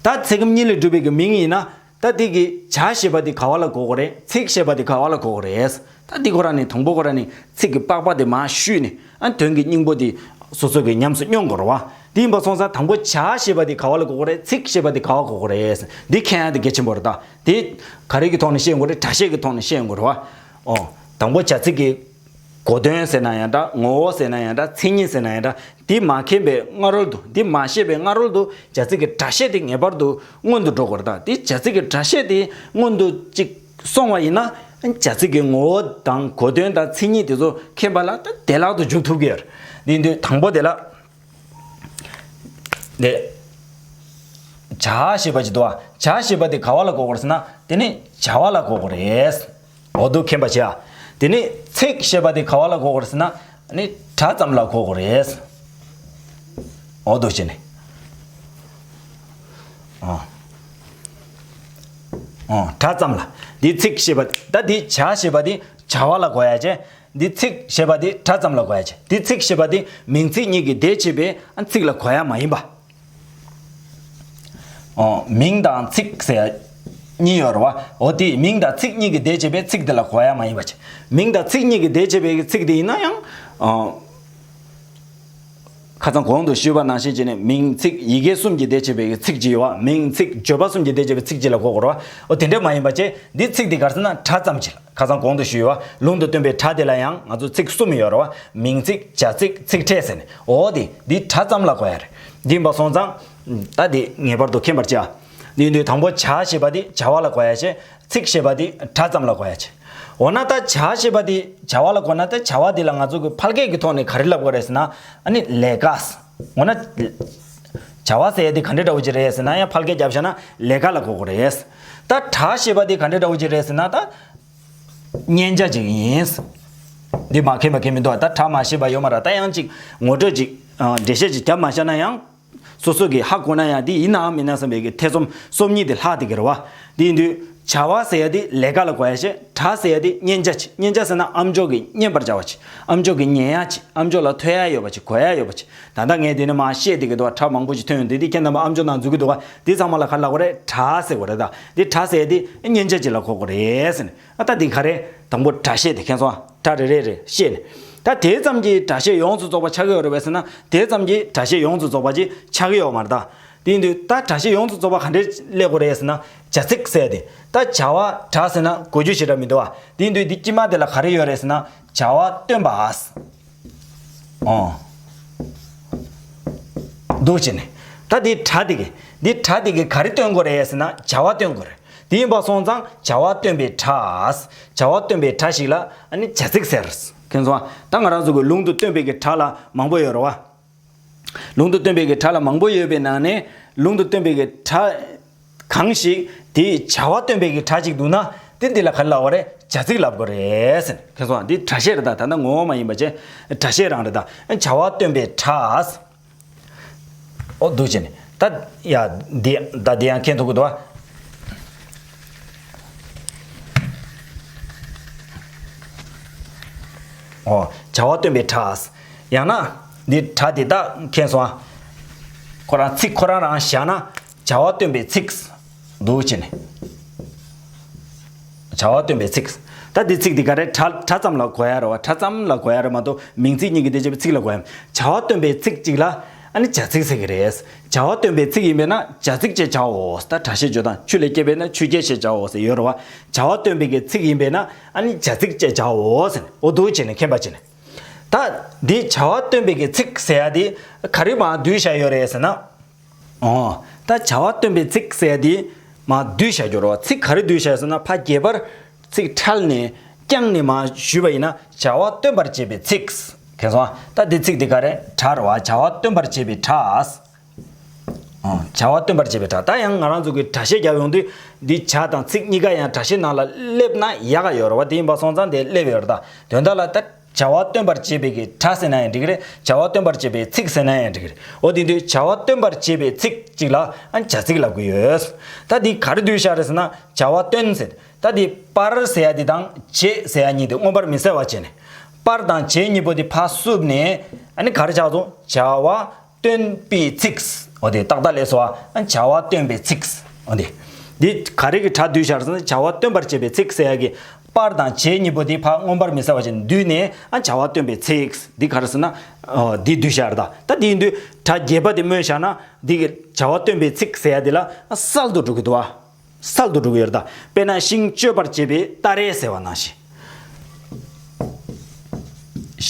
ད་ཚིག་སྐེམ་གཉིས་ལས་གྲུབ་པའི་གི་མིང་ཡིན་ན། ད་དེ་གི་བྱ་ཞེས་པ་དེ་ག་བ་ལ་གོ་དགོས་རེད། ཚིག་ཞེས་པ་དེ་ག་བ་ལ་གོ་དགོས་རེད། ད་འདི་ཁོ་རང་ནི་དང་པོ་ཁོ་རང་ནི་ཚིག་གི་པགས་པ་དེ་མར་བཤུས་ནས། ཨ་དོན་གྱི་སྙིང་པོ་དེ་སོ་སོ་གི་ཉམས་སུ་མྱོང་དགོས་རེད་བ། དེ་ཡིན་པ་སོང་ཙང་དང་པོ་བྱ་ཞེས་པ་དེ་ག་བ་ལ་གོ་དགོས་རེད། ཚིག་ཞེས་པ་དེ་ག་བ་གོ་དགོས་རེད། འདི་མཁྱེན་ཡ་དེ་གལ་ཆེན་པོ་རེད་ད། དེ་ག་རེ་གི་ཐོག་ནས་ཤེས་དགོས་རེད། སྒྲ་བཤད་ཀྱི་ཐོག་ནས་ཤེས་དགོས་རེད་བ། ཨོ་དང་པོ་བྱ་ཚིག་གི་གོ་དོན་ཟེར་ན་ཡང་འདྲ། ངོ་བོ་ཟེར་ན་ཡང་འདྲ། མཚན་ཉིད་ཟེར་ན་ཡང་འདྲ། འདི་མ་མཁྱེན་པའི་སྔ་རོལ་དུ། འདི་མ་ཤེས་པའི་སྔ་རོལ་དུ་བྱ་ཚིག་གི་སྒྲ་བཤད་དེ་ངེས་པར་དུ་སྔོན་དུ་འགྲོ་དགོས་རེད་ད། འདི་བྱ་ཚིག་གི་སྒྲ་བཤད་དེ་སྔོན་དུ་ཅིག་སོང་བ་ཡིན་ན། བྱ་ཚིག་གི་ངོ་བོ་དང་གོ་དོན་དང་མཚན་ཉིད་དེ་ཚོ་མཁྱེན་པ་ལ་ད་བདེ་བླག་ཏུ་འཇུག་ཐུབ་ཀྱི་ཡོད་རེད། འདི་འདི་དང་པོ་དེ་ལ། འདི་བྱ་ཞེས་པ་ཅིག་འདུག་བ། བྱ་ཞེས་པ་དེ་ག་བ་ལ་གོ་དགོས་རེད་ཟེར་ན། དེ་ནི་བྱ་བ་ལ་གོ་དགོས་རེད། འོ་འདུག་མཁྱེན་པ་བྱས་ཨ། དེ་ནི་ཚིག་ཞེས་པ་དེ་ག་བ་ལ་གོ་དགོས་རེད་ཟེར་ན། ནི་སྒྲ་ཙམ་ལ་གོ་དགོས་རེད། འོ་འདུག་བྱས་ནས། ཨོ། ཨོ་སྒྲ་ཙམ་ལ། འདི་ཚིག་ཞེས་པ། ད་འདི་བྱ་ཞེས་པ་དེ་བྱ་བ་ལ་གོ་ཡ་བྱས། འདི་ཚིག་ཞེས་པ་དེ་སྒྲ་ཙམ་ལ་གོ་ཡ་བྱས། འདི་ཚིག་ཞེས་པ་དེ་མིང་ཚིག་གཉིས་ཀྱི་སྡེ་བྱས་པའི་ཚིག་ལ་གོ་ཡ་མ་ཡིན་པ། ཨོ། མིང་དང་ཚིག་ཟེར་གཉིས་ཡོད་རེད་བ། འོ་དེ་མིང་དང་ཚིག་གཉིས་ཀྱི་སྡེ་བྱས་པའི་ཚིག་དེ་ལ་གོ་ཡ་མ་ཡིན་པ་བྱས། མིང་དང་ཚིག་གཉིས་ཀྱི་སྡེ་བྱས་པའི་ཚིག་དེ་ཡིན་ན་ཡང་། ཨོ། ཁ་སང་གོང་དུ་ཞུས་པ་ནང་བཞིན་བྱས་ནས་མིང་ཚིག་ཡི་གེ་གསུམ་གྱིས་འདེད་བྱེད་པའི་ཚིག་ཅིག་ཡོད་པ། མིང་ཚིག་བརྗོད་པ་གསུམ་གྱིས་འདེད་བྱེད་པའི་ཚིག་ཅིག་ལ་གོ་དགོས་རེད་པ། འོ་དེ་འདྲ་མ་ཡིན་པ་བྱས་འདི་ཚིག་འདི་ག་རེ་ཟེར་ན་སྒྲ་ཙམ་ཅིག་ལ། ཁ་སང་གོང་དུ་ཞུས་པ་ལུང་དུ་སྟོན་པའི་སྒྲ་དེ་ལ་ཡང་ང་ཚོ་ཚིག་གསུམ་ཡོད་རེད་པ། མིང་ཚིག་བྱ་ཚིག་ཚིག་ཕྲད་ཟེར་ནས། འོ་དེ་འདི་སྒྲ་ཙམ་ལ་གོ་ཡ་རེད། འདི་ཡིན་པ་སོང་ཙང་ད་འདི་ངེས་པར་དུ་མཁྱེན་པར་བྱ། འདི་ཡིན་དུས་དང་པོ་བྱ་ཞེས་པ་འདི་བྱ་བ་ལ་གོ་ཡ་བྱས། ཚིག་ཞེས་པ་འདི་སྒྲ་ཙམ་ལ་གོ་ཡ་བྱས། འོ་ན་ད་བྱ་ཞེས་པ་འདི་བྱ་བ་ལ་གོ་ན་ད་བྱ་བ་འདི་ལ་ང་ཚོ་གི་ཕལ་སྐད་ཀྱི་ཐོག་ནས་ག་རེ་ལབ་དགོས་རེད་ཟེར་ན། ཨ་ནི་ལས་ཀ། འོ་ན་བྱ་བ་ཟེར་ཡ་འདི་ག་འདྲ་འདྲ་བོ་ཅིག་རེད་ཟེར་ན་ཡང་ཕལ་སྐད་རྒྱབ་བཞག་ན་ལས་ཀ་ལ་གོ་དགོས་རེད། ད་སྒྲ་ཞེས་པ་འདི་ག་འདྲ་འདྲ་བོ་ཅིག་རེད་ཟེར་ན་ད་མཉན་བྱ་ཅིག་ཡིན། འདི་མ་མཁྱེན་པ་མཁྱེན་མི་འདུག་ད་སྒྲ་མ་ཤེས་པ་ཡོད་མ་རེད། ད་ཡང་ཅིག་ངོ་སྤྲོད་ཅིག་འགྲེལ་བཤད་ཅིག་རྒྱབ་མ་བཞག་ན་ཡང་། སོ་སོ་གིས་ཧ་གོ་ན་ཡང་འདི་ཡིན་ནའང་མིན་ན་བསམ་པའི་གི་ཐེ་ཚོམ་སོམ་ཉི་དེ་ལྷག་བསྡད་ཀྱི་རེད་པ། འདི་ཡིན་དུས་བྱ་བ་ཟེར་ཡ་འདི་ལས་ཀ་ལ་གོ་ཡ་བྱས། སྒྲ་ཟེར་ཡ་འདི་མཉན་བྱ་བྱས། མཉན་བྱ་ཟེར་ན་ཨ་མཆོག་གིས་མཉན་པར་བྱ་བ་བྱས། ཨ་མཆོག་གིས་ཉན་ཡ་བྱས། ཨ་མཆོག་ལ་ཐོས་ཡ་ཡོད་པ་བྱས། གོ་ཡ་ཡོད་པ་བྱས། ད་ལྟ་ངས་འདི་ནས་མར་བཤད་བསྡད་ཀྱི་འདུག་པ། སྒྲ་མང་པོ་ཞིག་ཐོན་ཡོང་དུས་འདི་ཁྱེད་རྣམ་པ་ཨ་མཆོག་ནང་འཛུལ་གྱི་འདུག་པ། འདི་ཚང་མ་ལ་ག་རེ་ལབ་དགོས་རེད། སྒྲ་ཟེར་དགོས་རེད། ད་འདི་སྒྲ་ཟེར་ཡ་འདི་མཉན་བྱ་ཅིག་ལ་གོ་དགོས་རེད་ཟེར་ནས། ཨ་ད་འདི་ག་རེ། དང་པོ་སྒྲ་བཤད་དེ་མཁྱེན་སོང་ཨ། སྒྲ་རེ་རེ་རེ་བཤད་ནས། ད་དེ་ཙམ་གྱིས་སྒྲ་བཤད་ཡོངས་སུ་རྫོགས་པ་ཆགས་ཀྱི་ཡོད་རེད་པས་ཟེར་ན། དེ་ཙམ་གྱིས་སྒྲ་བཤད་ཡོངས་སུ་རྫོགས་པ་ཅིག་ཆགས་ཀྱི་ཡོད་མ་རེད་ད། དེ་ཡིན་དུས་ད་སྒྲ་བཤད་ཡོངས་སུ་རྫོགས་པ་ག་འདྲས་སླེབས་དགོས་རེད་ཟེར་ན། བྱ་ཚིག་ཟེར་ཏེ། ད་བྱ་བ་སྒྲ་ཟེར་ན་གོ་རྒྱུ་ཞེ་དྲག་མི་འདུག་པ། དེ་ཡིན་དུས་འདི་དཀྱིལ་མ་དེ་ལ་ག་རེ་ཡོད་རེད་ཟེར་ན། བྱ་བ་སྟོན་པ། ཨོ། འདུག་བྱས་ནས། ད་འདི་སྒྲ་དེ་གིས། འདི་སྒྲ་དེ་གིས་ག་རེ་སྟོན་དགོས་རེད་ཟེར་ན་བྱ་བ་སྟོན་དགོས་རེད། དེ་ཡིན་པ་སོང་ཙང་བྱ་བ་སྟོན་པའི་སྒྲ། བྱ་བ་སྟོན་པའི་སྒྲ་ཞིག་ལ་ཨ་ནི་བྱ་ཚིག་ཟེར། མཁྱེན་སོང་ཨ། ད་ང་རང་ཚོ་གི་ལུང་དུ་སྟོན་པའི་གི་སྒྲ་ལ་མང་པོ་ཡོད་རེད་པ། ལུང་དུ་སྟོན་པའི་གི་སྒྲ་ལ་མང་པོ་ཡོད་པའི་ནང་ནས་ལུང་དུ་སྟོན་པའི་གི་སྒྲ་གང་ཞིག་དེའི་བྱ་བ་སྟོན་པའི་གི་སྒྲ་ཅིག་འདུག་ན་དེ་འདི་ལ་ག་རེ་ལབ་དགོས་རེད། བྱ་ཚིག་ལབ་དགོས་རེད་ཟེར། མཁྱེན་སོང་ཨ། འདི་སྒྲ་བཤད་རེད་ད། ད་ལྟ་ངོ་བོ་མ་ཡིན་པ་བྱས་སྒྲ་བཤད་རང་རེད་ད། བྱ་བ་སྟོན་པའི་སྒྲ། ཨོ་འདུག་བྱས་ནས། ད་ཡ་འདི་ད་འདི་ཡང་མཁྱེན་ཐུབ་ཀྱི་འདུག་པ། ཨོ་བྱ་བ་སྟོན་པའི་སྒྲ། ཡང་ན་འདི་སྒྲ་འདི་ད་མཁྱེན་སོང་ཨ། ཁོ་རང་ཚིག་ཁོ་རང་རང་བཞག་ན་བྱ་བ་སྟོན་པའི་ཚིག་འདུག་བྱས་ནས། བྱ་བ་སྟོན་པའི་ཚིག། ད་འདི་ཚིག་འདི་ག་རེ། སྒྲ་སྒྲ་ཙམ་ལ་གོ་ཡ་རེད་པ། སྒྲ་ཙམ་ལ་གོ་ཡ་རེད་མ་གཏོགས་མིང་ཚིག་གཉིས་ཀྱིས་འདེད་བྱེད་པའི་ཚིག་ལ་གོ་ཡ། བྱ་བ་སྟོན་པའི་ཚིག་ཅིག་ལ་ཨ་ནི་བྱ་ཚིག་ཟེར་གི་རེད། བྱ་བ་སྟོན་པའི་ཚིག་ཡིན་པས་ན་བྱ་ཚིག་ཅེས་བྱའོ། ད་སྒྲ་བཤད་བརྗོད་སྟངས་ཆུ་ལས་སྐྱེས་པས་ན་ཆུ་སྐྱེས་ཞེས་བྱའོ་ཟེར་ཡོད་རེད་པ། བྱ་བ་སྟོན་པའི་གི་ཚིག་ཡིན་པས་ན་ཨ་ནི་བྱ་ཚིག་ཅེས་བྱའོ་ཟེར་ནས། འོ་འདུག་བྱས་ནས་མཁྱེན་པ་བྱས་ནས། ད་འདི་བྱ་བ་སྟོན་པའི་གི་ཚིག་ཟེར་ཡ་འདི་ག་རེ་མར་བསྡུས་བཞག་ཡོད་རེད་ཟེར་ན། ཨོ། ད་བྱ་བ་སྟོན་པའི་ཚིག་ཟེར་དེ་མར་བསྡུས་བཞག་རྒྱུ་རེད་པ། ཚིག་ག་རེ་བསྡུས་བཞག་ཟེར་ན། ཕར་རྒྱས་པར་ཚིག་ཕྲལ་ནས་བརྐྱངས་ནས་མར་ཞུས་པ་ཡིན་ན་བྱ་བ་སྟོན་པར་བྱེད་པའི་ཚིག། མཁྱེན་སོང་ཨ། ད་འདི་ཚིག་འདི་ག་རེ། སྒྲ་རེད་པ། བྱ་བ་སྟོན་པར་བྱེད་པའི་སྒྲ། ཨོ། བྱ་བ་སྟོན་པར་བྱེད་པའི་སྒྲ། ད་ཡང་ང་རང་ཚོ་གིས་སྒྲ་བཤད་རྒྱབ་ཡོང་དུས་འདི་བྱ་དང་ཚིག་གཉིས་ཀ་ཡང་སྒྲ་བཤད་ནང་ལ་སླེབས་ན་ཡག་ག་ཡོད་རེད་པ། དེ་ཡིན་པ་སོང་ཙང་དེ་སླེབས་ཡོད་རེད་ད། དོན་དག་ལ་ད། བྱ་བ་སྟོན་པར་བྱེད་པའི་གི་སྒྲ་ཟེར་ན་ཡང་འགྲིག་གི་རེད། བྱ་བ་སྟོན་པར་བྱེད་པའི་ཚིག་ཟེར་ན་ཡང་འགྲིག་གི་རེད། འོ་དེ་དུས་བྱ་བ་སྟོན་པར་བྱེད་པའི་ཚིག་ཅིག་ལ་ཨ་བྱ་ཚིག་ལབ་ཀྱི་ཡོད། ད་འདི་ག་རེ་བསྡུས་བཞག་རེད་ཟེར་ན་བྱ་བ་སྟོན་ཟེར། ད་འདི་པར་ཟེར་ཡ་འདི་དང་བྱེད་ཟེར་ཡ་གཉིས་དེ་མངོན་པར་མི་གསལ་བ་བྱས་ནས། པར་དང་བྱེད་གཉིས་པོ་དེ་ཕར་བསུབས་ནས་ཨ་ནི་ག་རེ་ཆགས་སོང་། བྱ་བ་སྟོན་པའི་ཚིག། འོ་དེ་ཏག་ཏག་ལས་སོ་ཨ། བྱ་བ་སྟོན་པའི་ཚིག། འོ་དེ། འདི་ག་རེ་གི་སྒྲ་བསྡུས་བཞག་ཟེར་ན་བྱ་བ་སྟོན་པར་བྱེད་པའི་ཚིག་ཟེར་ཡ་གི་པར་དང་བྱེད་གཉིས་པོ་དེ་ཕར་མངོན་པར་མི་གསལ་བ་ཞིག་བསྡུས་ནས་ཨ་བྱ་བ་སྟོན་པའི་ཚིག། འདི་ག་རེ་ཟེར་ན། འོ་འདི་བསྡུས་བཞག་རེད་ད། ད་འདི་ཡིན་དུས་སྒྲ་རྒྱས་པ་དེ་སྨོས་བཞག་ན་འདི་གི་བྱ་བ་སྟོན་པའི་ཚིག་ཟེར་ཡ་དེ་ལ་གསལ་དུ་འགྲོ་གི་འདུག་ཨ། གསལ་དུ་འགྲོ་གི་ཡོད་རེད་ད། དཔེར་ན་ཤིང་གཅོད་པར་བྱེད་པའི་སྟ་རེ་ཟེར་བ་ནང་བཞིན།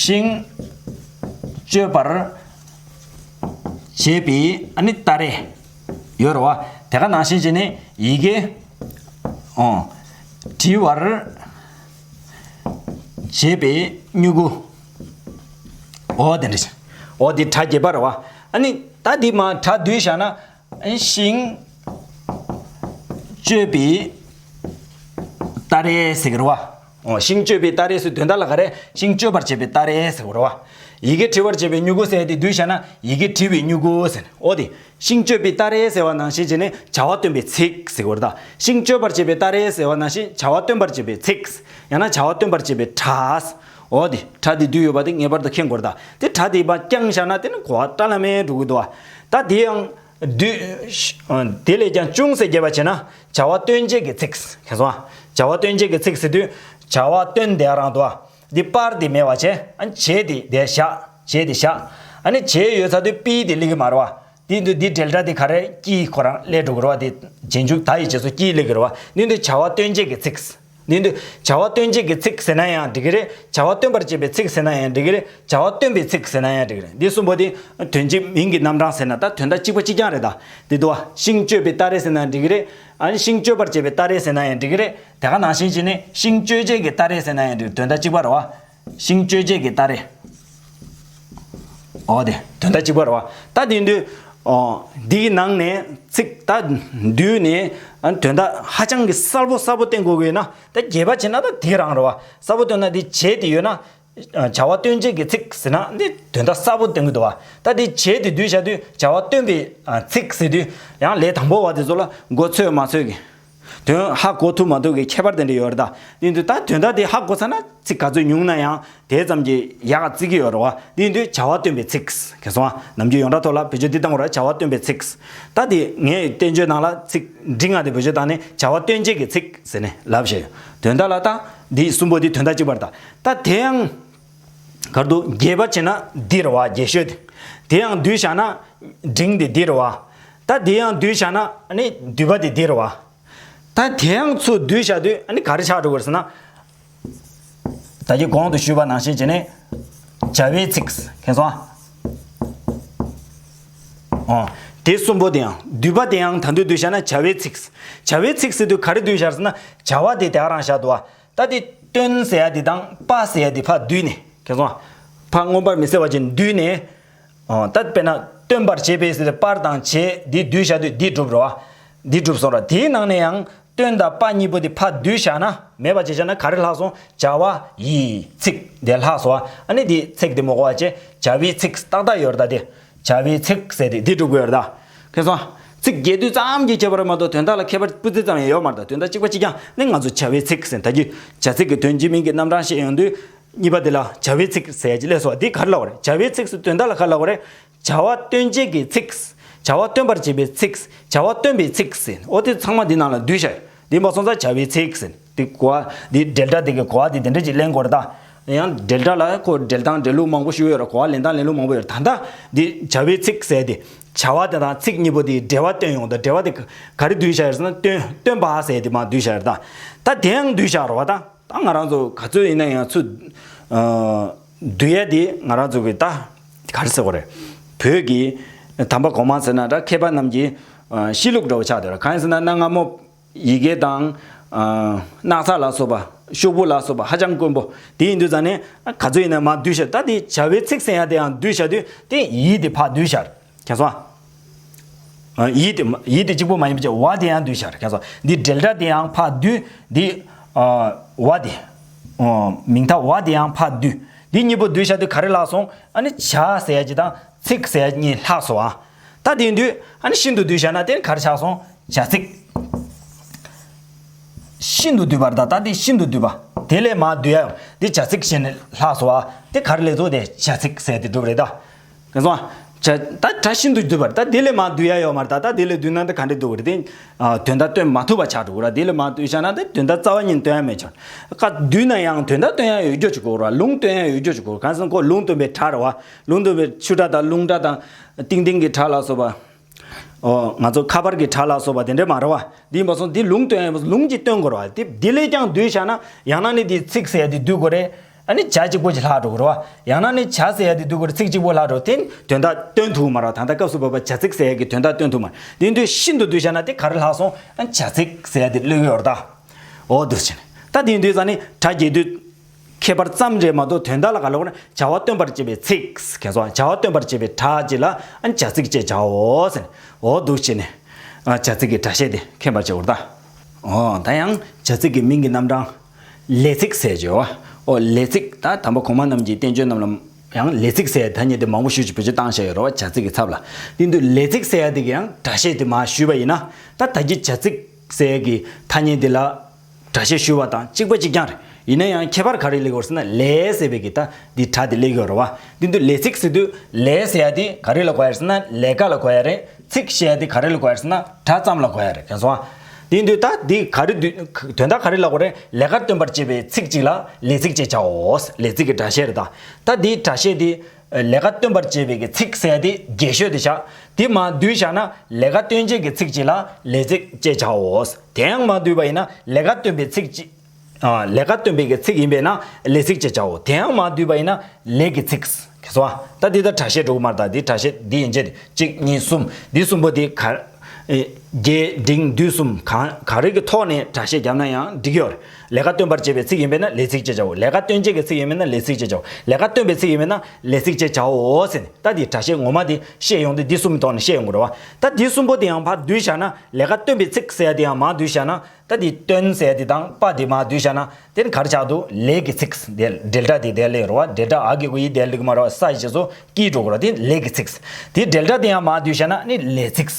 ཤིང་གཅོད་པར་བྱེད་པའི་ཨ་ནི་སྟ་རེ་ཡོད་རེད་པ། དེ་ག་ནང་བཞིན་བྱས་ནས་ཡི་གེ་ཨོ་བྲི་བར་བྱེད་པའི་སྨྱུ་གུ། ཨོ་དེ་འདྲ་ཞིག་ཨོ་དེ་སྒྲ་རྒྱས་པ་རེད་པ། ཨ་ནི་ད་འདི་མར་སྒྲ་བསྡུས་བཞག་ན། ཤིང་གཅོད་པའི་སྟ་རེ་ཟེར་གི་རེད་པ། ཨོ་ཤིང་གཅོད་པའི་སྟ་རེ་ཟེར་དོན་དག་ལ་ག་རེ། ཤིང་གཅོད་པར་བྱེད་པའི་སྟ་རེ་ཟེར་གི་རེད་པ། ཡི་གེ་བྲི་བར་བྱེད་པའི་སྨྱུ་གུ་ཟེར་དེ་བསྡུས་བཞག་ན་ཡི་གེ་བྲི་བའི་སྨྱུ་གུ་ཟེར། ཨོ་དེ་ཤིང་གཅོད་པའི་སྟ་རེ་ཟེར་བ་ནང་བཞིན་བྱས་ནས་བྱ་བ་སྟོན་པའི་ཚིག་ཟེར་གི་རེད་ད། ཤིང་གཅོད་པར་བྱེད་པའི་སྟ་རེ་ཟེར་བ་ནང་བཞིན་བྱ་བ་སྟོན་པར་བྱེད་པའི་ཚིག། ཡང་ན་བྱ་བ་སྟོན་པར་བྱེད་པའི་སྒྲ། ཨོ་དེ་སྒྲ་དེ་བསྡུས་ཡོད་པ་དེ་ངེས་པར་དུ་མཁྱེན་དགོས་རེད་ད། དེ་སྒྲ་དེ་མར་བརྐྱངས་བཞག་ན་དེ་ནི་གོ་བ་འདྲ་ལ་མེ་འགྲོ་གི་འདུག་པ། ད་དེ་ཡང་། བསྡུས། དེ་ལས་ཀྱང་ཅུང་ཟད་རྒྱས་པ་བྱས་ན་བྱ་བ་སྟོན་བྱེད་ཀྱི་ཚིག། མཁྱེན་སོང་ཨ། བྱ་བ་སྟོན་བྱེད་ཀྱི་ཚིག་ཟེར་དུས་བྱ་བ་སྟོན་དེ་རང་དུ་ཨ། འདི་པར་དེ་མེད་པ་བྱས་ཨ། བྱེད་དེ་དེ་བཞག་བྱེད་དེ་བཞག་ཨ་ནི་བྱས་ཡོད་ཚར་དུས་པི་དེ་སླེབས་ཀྱི་མ་རེད་བ། དེ་དུས་འདི་ཌེལ་ཊ་དེ་ག་རེ་ཀྱི་ཁོ་རང་སླེབས་འགྲོ་གི་རེད་བ། དེ་རྗེས་འཇུག་ད་ཡི་རྗེས་སུ་ཀྱི་སླེབས་ཀྱི་རེད་བ། དེ་དུས་བྱ་བ་སྟོན་བྱེད་ཀྱི་ཚིག་དེ་དུས་བྱ་བ་སྟོན་བྱེད་ཀྱི་ཚིག་ཟེར་ན་ཡང་འགྲིག་གི་རེད། བྱ་བ་སྟོན་པར་བྱེད་པའི་ཚིག་ཟེར་ན་ཡང་འགྲིག་གི་རེད། བྱ་བ་སྟོན་པའི་ཚིག་ཟེར་ན་ཡང་འགྲིག་གི་རེད། འདི་གསུམ་པོ་དེ་དོན་གཅིག་མིང་གི་རྣམ་གྲངས་ཟེར་ན་ད་དོན་དག་གཅིག་པ་གཅིག་རྐྱང་རེད་ད། དེ་དུས་བ་ཤིང་གཅོད་པའི་སྟ་རེ་ཟེར་ན་འགྲིག་གི་རེད། ཨ་ནི་ཤིང་གཅོད་པར་བྱེད་པའི་སྟ་རེ་ཟེར་ན་ཡང་འགྲིག་གི་རེད། དེ་ག་ནང་བཞིན་བྱས་ནས་ཤིང་གཅོད་བྱེད་ཀྱི་སྟ་རེ་ཟེར་ན་ཡང་འགྲིག་དོན་དག་གཅིག་པ་རེད་བ། ཤིང་གཅོད་བྱེད་ཀྱི་སྟ་རེ། འོ་དེ་དོན་དག་གཅིག་པ་རེད་བ། ད་དེ་དུས་འོ་འདིའི་ནང་ནས་ཚིག་ད་བསྡུས་ནས་ཨ་དོན་དག་ཧ་ཅང་གི་གསལ་པོ་གསལ་པོ་བསྟན་དགོས་ཀྱི་ཡོད་ན་ད་རྒྱས་པ་བྱས་ན་ད་དེ་རང་རེད་བ། གསལ་པོ་བསྟན་ན་དེ་བྱས་དེ་ཡོད་ན། བྱ་བ་སྟོན་བྱེད་ཀྱི་ཚིག་ཟེར་ན་འདི་དོན་དག་གསལ་པོ་སྟོན་གྱི་འདུག་བ། ད་འདི་བྱས་དེ་བསྡུས་བཞག་དུས་བྱ་བ་སྟོན་པའི་ཚིག་ཟེར་དུས་ཡང་ལས་དང་པོ་བ་དེ་ཚོ་ལ་གོ་ཚོད་མ་ཚོད་ཀྱི། དོན་ཧ་གོ་ཐུབ་མ་ཐུབ་ཀྱི་ཁྱད་པར་དེ་འདྲ་ཡོད་རེད་ད། དེ་དུས་ད་དོན་དག་དེ་ཧ་གོ་ཚར་ན་ཚིག་ག་ཚོད་ཉུང་ན་ཡང་དེ་ཙམ་གྱིས་ཡག་ག་བརྩི་གི་ཡོད་རེད་བ། དེ་དུས་བྱ་བ་སྟོན་པའི་ཚིག་གལ་སོང་བ། ནམ་རྒྱུན་ཡོངས་གྲགས་ཐོག་ལ་བེད་སྤྱོད་འདི་བཏང་དགོས་རེད། བྱ་བ་སྟོན་པའི་ཚིག་ད་དེ་ངས་བསྟན་བཅོས་ནང་ལ་ཚིག་འབྲིང་ང་དེ་བེད་སྤྱོད་བཏང་ནས་བྱ་བ་སྟོན་བྱེད་ཀྱི་ཚིག་ཟེར་ནས་ལབ་བཞག་དོན་དག་ལ་ད་འདི་གསུམ་པོ་འདི་དོན་དག་གཅིག་པ་རེད་ད། ད་དེ་ཡང་གར་དུ་རྒྱས་པ་བྱས་ན་འདི་རེད་བ། རྒྱས་ཤོས་དེ། དེ་ཡང་བསྡུས་བཞག་ན་འབྲིང་དེ་འདི་རེད་བ། ད་དེ་ཡང་བསྡུས་བཞག་ན་ཨ་ནི་བསྡུས་པ་དེ་འདི་རེད་བ། ད་དེ་ཡང་ཚུར་བསྡུས་བཞག་དུས་ཨ་ནི་ག་རེ་ཆགས་འགྲོ་གི་རེད་ཟེར་ན། ད་ཀྱི་གོང་དུ་ཞུས་པ་ནང་བཞིན་བྱས་ནས་བྱ་བའི་ཚིག་མཁྱེན་སོང་ཨ། ཨོ། དེ་གསུམ་པོ་དེ་ཡང་བསྡུས་པ་དེ་ཡང་ད་དུང་བསྡུས་བཞག་ན་བྱ་བའི་ཚིག་བྱ་བའི་ཚིག་ཟེར་དུས་ག་རེ་བསྡུས་བཞག་ཟེར་ན་བྱ་བ་དེ་དེ་ག་རང་བཞག་འདུག་བ། ད་དེ་སྟོན་ཟེར་ཡ་དེ་དང་པ་ཟེར་ཡ་དེ་ཕར་བསྡུས་ནས་མཁྱེན་སོང་ཨ། ཕར་མངོན་པར་མི་གསལ་བ་ཅན་བསྡུས་ནས། ཨོ། ད་དཔེར་ན་སྟོན་པར་བྱེད་པའི་ཟེར་ཏེ་པར་དང་བྱེད་འདི་བསྡུས་བཞག་དུས་འདི་གྲུབ་རེད་བ། འདི་གྲུབ་སོང་ར། དེའི་ནང་ནས་ཡང་སྟོན་དང་པ་གཉིས་པོ་དེ་ཕར་བསྡུས་བཞག་ན་མེད་པ་བྱས་བཞག་ན་ག་རེ་ལྷག་སོང་། བྱ་བ་ཡི་ཚིག་དེ་ལྷག་སོང་བ། ཨ་ནི་དེ་ཚིག་དེ་མ་གོ་བ་བྱས་བྱ་བའི་ཚིག་ཏག་ཏག་ཡོད་རེད་ད་དེ། བྱ་བའི་ཚིག་ཟེར་ཏེ་འདི་གྲུབ་དགོས་ཡོད་རེད་ད། མཁྱེན་སོང་། ཚིག་རྒྱས་བསྡུས་ཙམ་གྱི་ཁྱད་པར་མ་གཏོགས་དོན་དག་ལ་ཁྱད་པར་སྤུ་རྩེ་ཙམ་ཡང་ཡོད་མ་རེད་ད། དོན་དག་གཅིག་པ་གཅིག་རྐྱང་ནི་ང་ཚོ་བྱ་བའི་ཚིག་ཟེར་ད་གི་བྱ་ཚིག་གི་དོན་གྱི་མིང་གི་རྣམ་གྲངས་བཤད་ཡོང་དུས། གཉིས་པ་དེ་ལ་བྱ་བའི་ཚིག་ཟེར་ཡ་ཅིག་སླེབས་སོང་། འདི་ག་རེ་ལབ་པ་རེད། བྱ་བའི་ཚིག་སུ་དོན་དག་ལ་ག་རེ་ལབ་པ་རེད། བྱ་བ་སྟོན་བྱེད་ཀྱི་ཚིག་བྱ་བ་སྟོན་པར་བྱེད་པའི་ཚིག་བྱ་བ་སྟོན་པའི་ཚིག་ཟེར། ཨོ་དེ་ཚང་མ་འདི་ནང་ལ་བསྡུས་བཞག་འདི་མ་སོང་ཙང་བྱ་བའི་ཚིག་ཟེར། འདི་གོ་བ་འདི་འབྲེལ་སྒྲ་དེ་གི་གོ་བ་འདི་དེ་འདྲ་ཅིག་ལེན་དགོས་རེད་ད། ཡང་འབྲེལ་སྒྲ་ལ་ཁོ་འབྲེལ་སྟངས་འབྲེལ་ལུགས་མང་པོ་ཞིག་ཡོད་རེད། གོ་བ་ལེན་སྟངས་ལེན་ལུགས་མང་པོ་ཡོད་རེད། ད་ལྟ་འདི་བྱ་བའི་ཚིག་ཟེར་ཏེ་བྱ་བ་དེ་དང་ཚིག་གཉིས་པོ་དེའི་འབྲེལ་བ་སྟོན་ཡོང་ད། འབྲེལ་བ་དེ་ག་རེ་བསྡུས་བཞག་ཡོད་ཟེར་ན་སྟོན་སྟོན་པ་ཟེར་ཏེ་མར་བསྡུས་བཞག་ཡོད་རེད་ད། ད་དེའང་བསྡུས་བཞག་རེད་བ་ད། ད་ང་རང་ཚོ་ག་ཚོད་ཡིན་ན་ཡང་ཚུར་ཨ་བསྡུ་ཡ་དེ་ང་རང་ཚོ་གི་ད་ག་རེ་ཟེར་དགོས་རེད། བོད་ཀྱི་དམ་པ་གོང་མ་ཟེར་ན་འདྲ་མཁས་པ་རྣམས་ཀྱི་ཨ་གཤིས་ལུགས་འདྲ་བོ་ཆགས་བསྡད་རེད། གང་ཡིན་ཟེར་ན་གནའ་སྔ་མོ་ཡི་གེ་དང་ཨ་སྣག་ཚ་ལ་སོགས་པ་ཤོག་བུ་ལ་སོགས་པ་ཧ་ཅང་དཀོན་པོ་དེ་ཡིན་དུས་ཙང་ནས་ག་ཚོད་ཡིན་ན་མར་བསྡུས་བཞག་ད་དེ་བྱ་བའི་ཚིག་ཟེར་ཡ་དེ་ཡང་བསྡུས་བཞག་དུས་དེ་ཡི་དེ་ཕར་བསྡུས་བཞག་མཁྱེན་སོང་ཨ། ཡིད་དེ་ཡིད་དེ་གཅིག་པོ་མ་ཡིན་པ་བྱས་བ་དེ་ཡང་བསྡུས་བཞག་རེད། མཁྱེན་སོང་། འདི་འབྲེལ་སྒྲ་དེ་ཡང་ཕར་བསྡུས། འདི་ཨ་བ་དེ་ཨ་མིང་མཐའ་བ་དེ་ཡང་ཕར་བསྡུས། འདི་གཉིས་པོ་བསྡུས་བཞག་དུས་ག་རེ་ལྷག་སོང་། ཨ་ནི་བྱ་ཟེར་ཡ་གཅིག་དང་ཚིག་ཟེར་ཡ་གཉིས་ལྷག་སོང་ཨ། ད་དེ་ཡིན་དུས་ཨ་ནི་ཤིན་ཏུ་བསྡུས་བཞག་ན་དེ་ག་རེ་ཆགས་སོང་། བྱ་ཚིག་ཤིན་ཏུ་བསྡུས་པ་རེད་ད། ད་འདི་ཤིན་ཏུ་བསྡུས་པ། དེ་ལས་མར་བསྡུ་ཡ་ཡང་འདི་བྱ་ཚིག་བྱས་ནས་ལྷག་སོང་ཨ། དེ་ག་རེ་ལས་ཚོགས་དེ་བྱ་ཚིག་ཟེར་དེ་གྲུབ་རེད་ད། མཁྱེན་སོང་། བྱ་ད་བྱ་ཤིན་ཏུ་བསྡུས་པ་རེད་ད། དེ་ལས་མར་བསྡུ་ཡ་ཡོད་མ་རེད་ད། ད་དེ་ལས་བསྡུས་ན་ད་ག་འདྲས་འདུག་རེད་དེ། ཨ་དོན་དག་སྟོན་མ་ཐུབ་པ་ཆགས་འགྲོ་གི་རེད། དེ་ལས་མར་བསྡུས་བཞག་ན་ད་དོན་དག་རྩ་བ་ཉིད་སྟོན་ཡ་མེད་ཆགས། ཁ་བསྡུས་ན་ཡང་དོན་དག་སྟོན་ཡ་ཡོད་རྒྱུ་ཅིག་དགོས་རེད། ལུང་སྟོན་ཡ་ཡོད་རྒྱུ་ཅིག་དགོས་རེད། གང་ཟེར་ན་ཁོ་ལུང་སྟོན་པའི་སྒྲ་རེད་བ། ལུང་སྟོན་པའི་ཆུ་སྒྲ་དང་རླུང་སྒྲ་དང་ཏིང་ཏིང་གི་སྒྲ་ལ་སོགས་པ། ཨོ་ང་ཚོ་ཁ་པར་གྱི་སྒྲ་ལ་སོགས་པ་དེ་འདྲས་མ་རེད་བ། འདི་ཡིན་པ་སོང་འདི་ལུང་སྟོན་ཡ་ཡིན་པ་སོང་ལུང་གཅིག་སྟོན་དགོས་རེད་བ། དེ་འདི་ལས་ཀྱང་བསྡུས་བཞག་ན་ཡང་ན་ནི་འདི་ཚིག་ཟེར་ཡ་དེ་བསྡུ་དགོས་རེད། ཨ་ནི་བྱ་གཅིག་པོ་ཅིག་ལྷག་འགྲོ་གི་རེད་བ། ཡང་ན་ནི་བྱ་ཟེར་ཡ་དེ་བསྡུ་དགོས་རེད། ཚིག་གཅིག་པོ་ལྷག་འགྲོ་དེ་དོན་དག་སྟོན་ཐུབ་མ་རེད། ད་ལྟ་སྐབས་སུ་བབ་པ་བྱ་ཚིག་ཟེར་ཡ་གི་དོན་དག་སྟོན་ཐུབ་མ་རེད། དེ་ཡིན་དུས་ཤིན་ཏུ་བསྡུས་བཞག་ན་དེ་ག་རེ་ལྷག་སོང་། ཨ་བྱ་ཚིག་ཟེར་ཡ་དེ་སླེབས་ཀྱི་ཡོད་རེད་ད། འོ་འདུག་བྱས་ནས་ད་དེ་ཡིན་དུས་ཙང་ནི་སྒྲ་རྒྱས་བསྡུས་ཁྱད་པར་ཙམ་རེད་མ་གཏོགས་དོན་དག་ལ་ག་ལབ་དགོས་ན་བྱ་བ་སྟོན་པར་བྱེད་པའི་ཚིག་མཁྱེན་སོང་། བྱ་བ་སྟོན་པར་བྱེད་པའི་སྒྲ་ཅིག་ལ་ཨ་ནི་བྱ་ཚིག་ཅེས་བྱའོ་ཟེར་ནས་འོ་འདུག་བྱས་ནས་ཨ་བྱ་ཚིག་གི་སྒྲ་བཤད་དེ་མཁྱེན་པར་བྱེད་དགོས་རེད་ད། འོ་ད་ཡང་བྱ་ཚིག་གི་མིང་གི་རྣམ་གྲངས་ལས་ཚིག་ཟེར་བརྗོད་བ། འོ་ལས་ཚིག་ད་དམ་པ་གོང་མ་རྣམས་ཀྱི་བསྟན་བཅོས་རྣམས་ལ་ཡང་ལས་ཚིག་ཟེར་ཐ་སྙད་དེ་མང་པོ་ཞིག་བེད་སྤྱོད་བཏང་བཞག་ཡོད་རེད་བ། བྱ་ཚིག་གི་ཚབ་ལ། དེ་དུས་ལས་ཚིག་ཟེར་ཡ་དེ་གི་ཡང་སྒྲ་བཤད་དེ་མར་ཞུས་པ་ཡིན་ན་ད་ད་གི་བྱ་ཚིག་ཟེར་ཡ་གི་ཐ་སྙད་དེ་ལ་སྒྲ་བཤད་ཞུས་པ་དང་གཅིག་པ་གཅིག་རྐྱང་རེད། ཡིན་ན་ཡང་ཁྱད་པར་ག་རེ་སླེབས་ཀྱི་ཡོད་རེད་ཟེར་ན་ལས་ཟེར་བའི་གི་ད་འདི་སྒྲ་དེ་སླེབས་ཀྱི་ཡོད་རེད་བ། དེ་དུས་ལས་ཚིག་ཟེར་དུས་ལས་ཟེར་ཡ་དེ་ག་རེ་ལ་གོ་ཡ་རེད་ཟེར་ན་ལས་ཀ་ལ་གོ་ཡ་རེད། ཚིག་ཞེས་ཡ་དེ་ག་རེ་ལ་གོ་ཡ་རེད་ཟེར་ན་སྒྲ་ཙམ་ལ་གོ་ཡ་རེད། མཁྱེན་སོང་ཨ། དེ་དུས་ད་འདི་ག་རེ་འདུས་དོན་དག་ག་རེ་ལ་གོ་རེད། ལས་ཀ་སྟོན་པར་བྱེད་པའི་ཚིག་ཅིག་ལ་ལས་ཚིག་ཅེས་བྱའོ། ལས་ཚིག་གི་སྒྲ་བཤད་རེད་ད། ད་འདིའི་སྒྲ་བཤད་དེ་ ལས་ཀ་སྟོན་པར་བྱེད་པའི་གི་ཚིག་ཟེར་ཡ་དེ་རྒྱས་ཤོས་དེ་བཞག་དེ་མར་བསྡུས་བཞག་ན་ལས་ཀ་སྟོན་བྱེད་ཀྱི་ཚིག་ཅིག་ལ་ལས་ཚིག་ཅེས་བྱའོ། དེ་ཡང་མར་བསྡུས་པ་ཡིན་ན་ལས་ཀ་སྟོན་པའི་ཚིག་ཅིག་ཨ། ལས་ཀ་སྟོན་པའི་གི་ཚིག་ཡིན་པས་ན་ལས་ཚིག་ཅེས་བྱའོ། དེ་ཡང་མར་བསྡུས་པ་ཡིན་ན་ལས་ཀྱི་ཚིག་ག་སོ། ད་འདི་ད་སྒྲ་བཤད་འགྲོ་གི་མ་རེད། ད་འདི་སྒྲ་བཤད་འདི་ཡན་ཆད་དེ་གཅིག་གཉིས་གསུམ་འདི་གསུམ་པོ་དེ་ག་རེ་རྒྱས་འབྲིང་བསྡུས་གསུམ་གང་ག་རེ་གི་ཐོག་ནས་སྒྲ་བཤད་བརྒྱབ་ན་ཡང་འགྲིག་ཡོད་རེད། ལས་ཀ་སྟོན་པར་བྱེད་པའི་ཚིག་ཡིན་པས་ན་ལས་ཚིག་ཅེས་བྱའོ། ལས་ཀ་སྟོན་བྱེད་ཀྱི་ཚིག་ཡིན་པས་ན་ལས་ཚིག་ཅེས་བྱའོ། ལས་ཀ་སྟོན་པའི་ཚིག་ཡིན་པས་ན་ལས་ཚིག་ཅེས་བྱའོ་ཟེར་ནས་ད་འདི་སྒྲ་བཤད་ངོ་མ་དེ་བཤད་ཡོང་དུས་འདི་གསུམ་གྱི་ཐོག་ནས་བཤད་ཡོང་གི་རེད་བ། ད་འདི་གསུམ་པོ་དེ་ཡང་ཕར་བསྡུས་བཞག་ན་ལས་ཀ་སྟོན་པའི་ཚིག་ཟེར་ཡ་དེ་ཡང་མར་བསྡུས་བཞག་ན། ད་འདི་སྟོན་ཟེར་ཡ་འདི་དང་པ་འདི་མར་བསྡུས་བཞག་ན་དེ་ནི་ག་རེ་ཆགས་འདུག་ལས་ཀྱི་ཚིག་དེ་འབྲེལ་སྒྲ་དེ་དེ་ལས་རོ་བ་འབྲེལ་སྒྲ་ཨ་གི་གུ་ཡི་དེ་ལས་ཀྱི་མ་རོ་བ་ས་ཡི་ཞེས་སོགས་ཀྱིས་འགྲོ་གི་རོ། དེ་ལས་ཀྱི་ཚིག་དེ་འབྲེལ་སྒྲ་དེ་ཡང་མར་བསྡུས་བཞག་ན་ནི་ལས་ཚིག་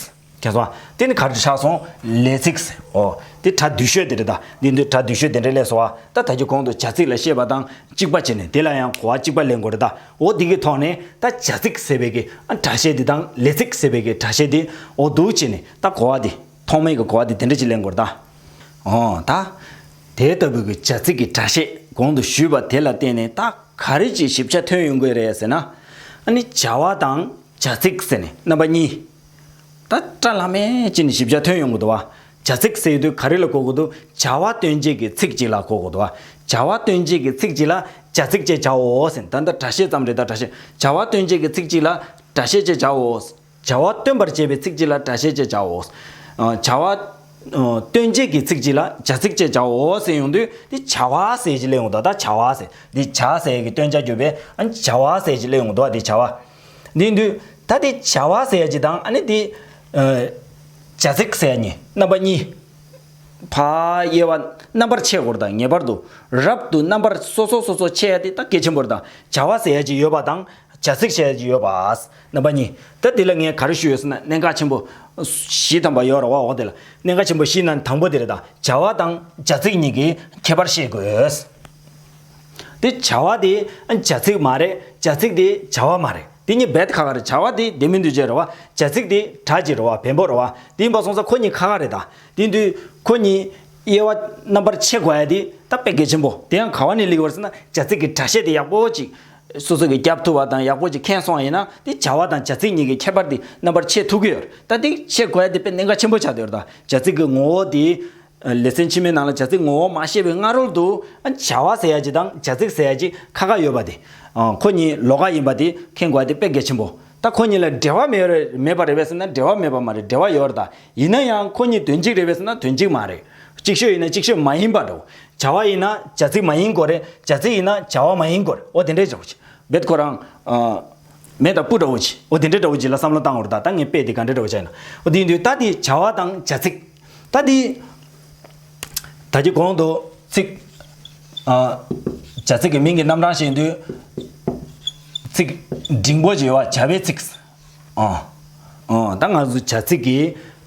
ག་སོ། དེ་ནི་ག་རེ་ཆགས་སོང་ལས་ཚིག་འོ་དེ་སྒྲ་བསྡུས་ཤོས་དེ་རེད། ད་འདི་འདི་སྒྲ་བསྡུས་ཤོས་དེ་འདྲ་ལས་སོ་བ། ད་ད་ཀྱི་གོང་དུ་བྱ་ཚིག་ལ་བཤད་པ་དང་གཅིག་པ་བྱས་ནས་དེ་ལ་ཡང་གོ་བ་གཅིག་པ་ལེན་དགོས་རེད། ད་འོ་དེ་གི་ཐོག་ནས་ད་བྱ་ཚིག་ཟེར་བའི་གི་ཨ་སྒྲ་བཤད་དེ་དང་ལས་ཚིག་ཟེར་བའི་གི་སྒྲ་བཤད་དེ་འོ་འདུག་བྱས་ནས་ད་གོ་བ་དེ། ཐོག་མའི་གི་གོ་བ་དེ་དེ་འདྲ་ཅིག་ལེན་དགོས་རེད་ད། འོ་ད། དེ་ལྟ་བུའི་གི་བྱ་ཚིག་གི་སྒྲ་བཤད་གོང་དུ་ཞུས་པ་དེ་ལ་བརྟེན་ནས་ད་ག་རེ་ཅིག་ཞིབ་ཆ་ཐོན་ཡོང་གི་རེད་ཟེར་ན། ཨ་ནི་བྱ་བ་དང་བྱ་ཚིག་ཟེར་ནས་རྣམ་པ་གཉིས། ད་སྒྲ་ལྷག་མེད་ཅིག་ནས་ཞིབ་ཆ་ཐོན་ཡོང་གི་འདུག་བ། བྱ་ཚིག་ཟེར་དུས་ག་རེ་ལ་གོ་དགོས་འདུག་བྱ་བ་སྟོན་བྱེད་ཀྱི་ཚིག་ཅིག་ལ་གོ་དགོས་འདུག་བ། བྱ་བ་སྟོན་བྱེད་ཀྱི་ཚིག་ཅིག་ལ་བྱ་ཚིག་ཅེས་བྱའོ་ཟེར་ནས་ད་ལྟ་སྒྲ་བཤད་ཙམ་རེད། ད་སྒྲ་བཤད་བྱ་བ་སྟོན་བྱེད་ཀྱི་ཚིག་ཅིག་ལ་སྒྲ་བཤད་ཅེས་བྱའོ། བྱ་བ་སྟོན་པར་བྱེད་པའི་ཚིག་ཅིག་ལ་སྒྲ་བཤད་ཅེས་བྱའོ། ཨ། བྱ་བ་ཨ། སྟོན་བྱེད་ཀྱི་ཚིག་ཅིག་ལ་བྱ་ཚིག་ཅེས་བྱའོ་ཟེར་ཡོང་དུས་འདི་བྱ་བ་ཟེར་གྱི་སླེབས་ཡོང་འདུག་ད་བྱ་བ་ཟེར་འདི་བྱ་ཟེར་གྱི་སྟོན་བྱ་གྱུར་པས་ཨ་བྱ་བ་ཟེར་གྱི་སླེབས་ཡོང་འདུག་འདི་བྱ་བ། འདི་འདུས་ད་འདི་བྱ་བ་ཟེར་གྱི་དང་ཨ་ནི་འདི་ཨ། བྱ་ཚིག་ཟེར་གྱི་རྣམ་པ་གཉིས། ཕ་དབྱེ་བ་རྣམ་པར་ཕྱེ་དགོས་རེད། ད་ངེས་པར་དུ་རབ་ཏུ་རྣམ་པར་སོ་སོ་སོ་སོ་ཕྱེ་ཡ་དེ་ད་གལ་ཆེན་པོ་རེད། ད་བྱ་བ་ཟེར་ཡ་ཅིག་ཡོད་པ་དང་། བྱ་ཚིག་བྱས་ཡོད་པ། རྣམ་པ་གཉིས། ད་འདི་ལ་ངས་ག་རེ་ཞུས་ཡོད་ཟེར་ན་གནད་འགག་ཆེན་པོ་བཞི་ཐམ་པ་ཡོད་རེད་བ། འོ་དེ་ལ་གནད་འགག་ཆེན་པོ་བཞི་ནང་དང་པོ་དེ་རེད། ད་བྱ་བ་དང་བྱ་ཚིག་གཉིས་ཀྱི་ཁྱད་པར་ཤེས་དགོས། དེ་བྱ་བ་དེ་བྱ་ཚིག་མ་རེད། བྱ་ཚིག་དེ་བྱ་བ་མ་རེད། དེ་གཉིས་རྦད་ཁག་ཁག་རེད། བྱ་བ་དེ་ལྡན་མིན་འདུས་བྱས་རེད་བ། བྱ་ཚིག་དེ་སྒྲ་ཅིག་རེད་བ། བེམ་པོ་རེད་བ། དེ་ཡིན་པ་སོང་ཙང་ཁོ་གཉིས་ཁག་ཁག་རེད། ད་དེ་དུས་ཁོ་གཉིས་དབྱེ་བ་རྣམ་པར་ཕྱེ་དགོས་ཡ་དེ་ད་དཔེ་གལ་ཆེན་པོ། དེ་ཡང་ག་བ་ནས་སླེབས་ཀྱི་ཡོད་རེད་ཟེར་ན་བྱ་ཚིག་གི་སྒྲ་བཤད་དེ་ཡག་པོ་ཅིག་སོ་སོ་གིས་རྒྱབ་ཐུབ་པ་དང་ཡག་པོ་ཅིག་མཁྱེན་སོང་བ་ཡིན་ན་དེ་བྱ་བ་དང་བྱ་ཚིག་གཉིས་ཀྱི་ཁྱད་པར་དེ་རྣམ་པར་ཕྱེ་ཐུབ་ཀྱི་ཡོད་རེད། ད་དེ་ཕྱེ་དགོས་ཡ་དེ་དཔེ་གནད་འགག་ཆེན་པོ་ཆགས་བསྡད་ཡོད་རེད། ད་བྱ་ཚིག་གི་ངོ་བོ་དེ། ལེ་ཚན་ཕྱི་མའི་ནང་ལ་བྱ་ཚིག་ངོ་བོ་མ་བཤད་པའི་སྔ་རོལ་དུ་བྱ་བ་ཟེར་ཡ་ཅིག་དང་བྱ་ཚིག་ཟེར་ཡ་ཅིག་ཁག་ཁག་ཡོད་པ་དེ། ཁོ་གཉིས་ལོགས་ཀ་ཡིན་པ་དེ་མཁྱེན་དགོས་ཡ་དེ་དཔེ་གལ་ཆེན་པོ། ད་ཁོ་གཉིས་ལ་འབྲེལ་བ་མེད་རེད་མེད་པ་རེད་པས་ཟེར་ན་འབྲེལ་བ་མེད་པ་མ་རེད། འབྲེལ་བ་ཡོད་རེད། ད་ཡིན་ན་ཡང་ཁོ་གཉིས་དོན་གཅིག་རེད་པས་ཟེར་ན་དོན་གཅིག་མ་རེད། གཅིག་ཤོས་ཡིན་ན་གཅིག་ཤོས་མ་ཡིན་པ་འདྲ་བོ། བྱ་བ་ཡིན་ན་བྱ་ཚིག་མ་ཡིན་དགོས་རེད། བྱ་ཚིག་ཡིན་ན་བྱ་བ་མ་ཡིན་དགོས་རེད། འོ་དེ་འདྲའི་འདྲ་བོ་ཅིག་རྦད་ཁོ་རང་། མེ་དང་སྤུ་འདྲ་བོ་ཅིག་འོ་དེ་འདྲའི་འདྲ་བོ་ཅིག་ལ་བསམ་བློ་བཏང་དགོས་རེད། ད་ད་ངས་དཔེ་དེ་ག་འདྲའི་འདྲ་བོ་བྱས་ན། འོ་དེ་ཡིན་དུས་ད་དེ་བྱ་བ་དང་བྱ་ཚིག་ད་དེ། ད་ཀྱི་གོང་དུ་ཚིག་ཨ། བྱ་ཚིག་གི་མིང་གི་རྣམ་གྲངས་བཤད་དུས། ཚིག་འབྲིང་པོ་ཅིག་ཡོད་པ་བྱ་བའི་ཚིག་ཨ། ཨ། ད་ང་ཚོ་བྱ་ཚིག་གི་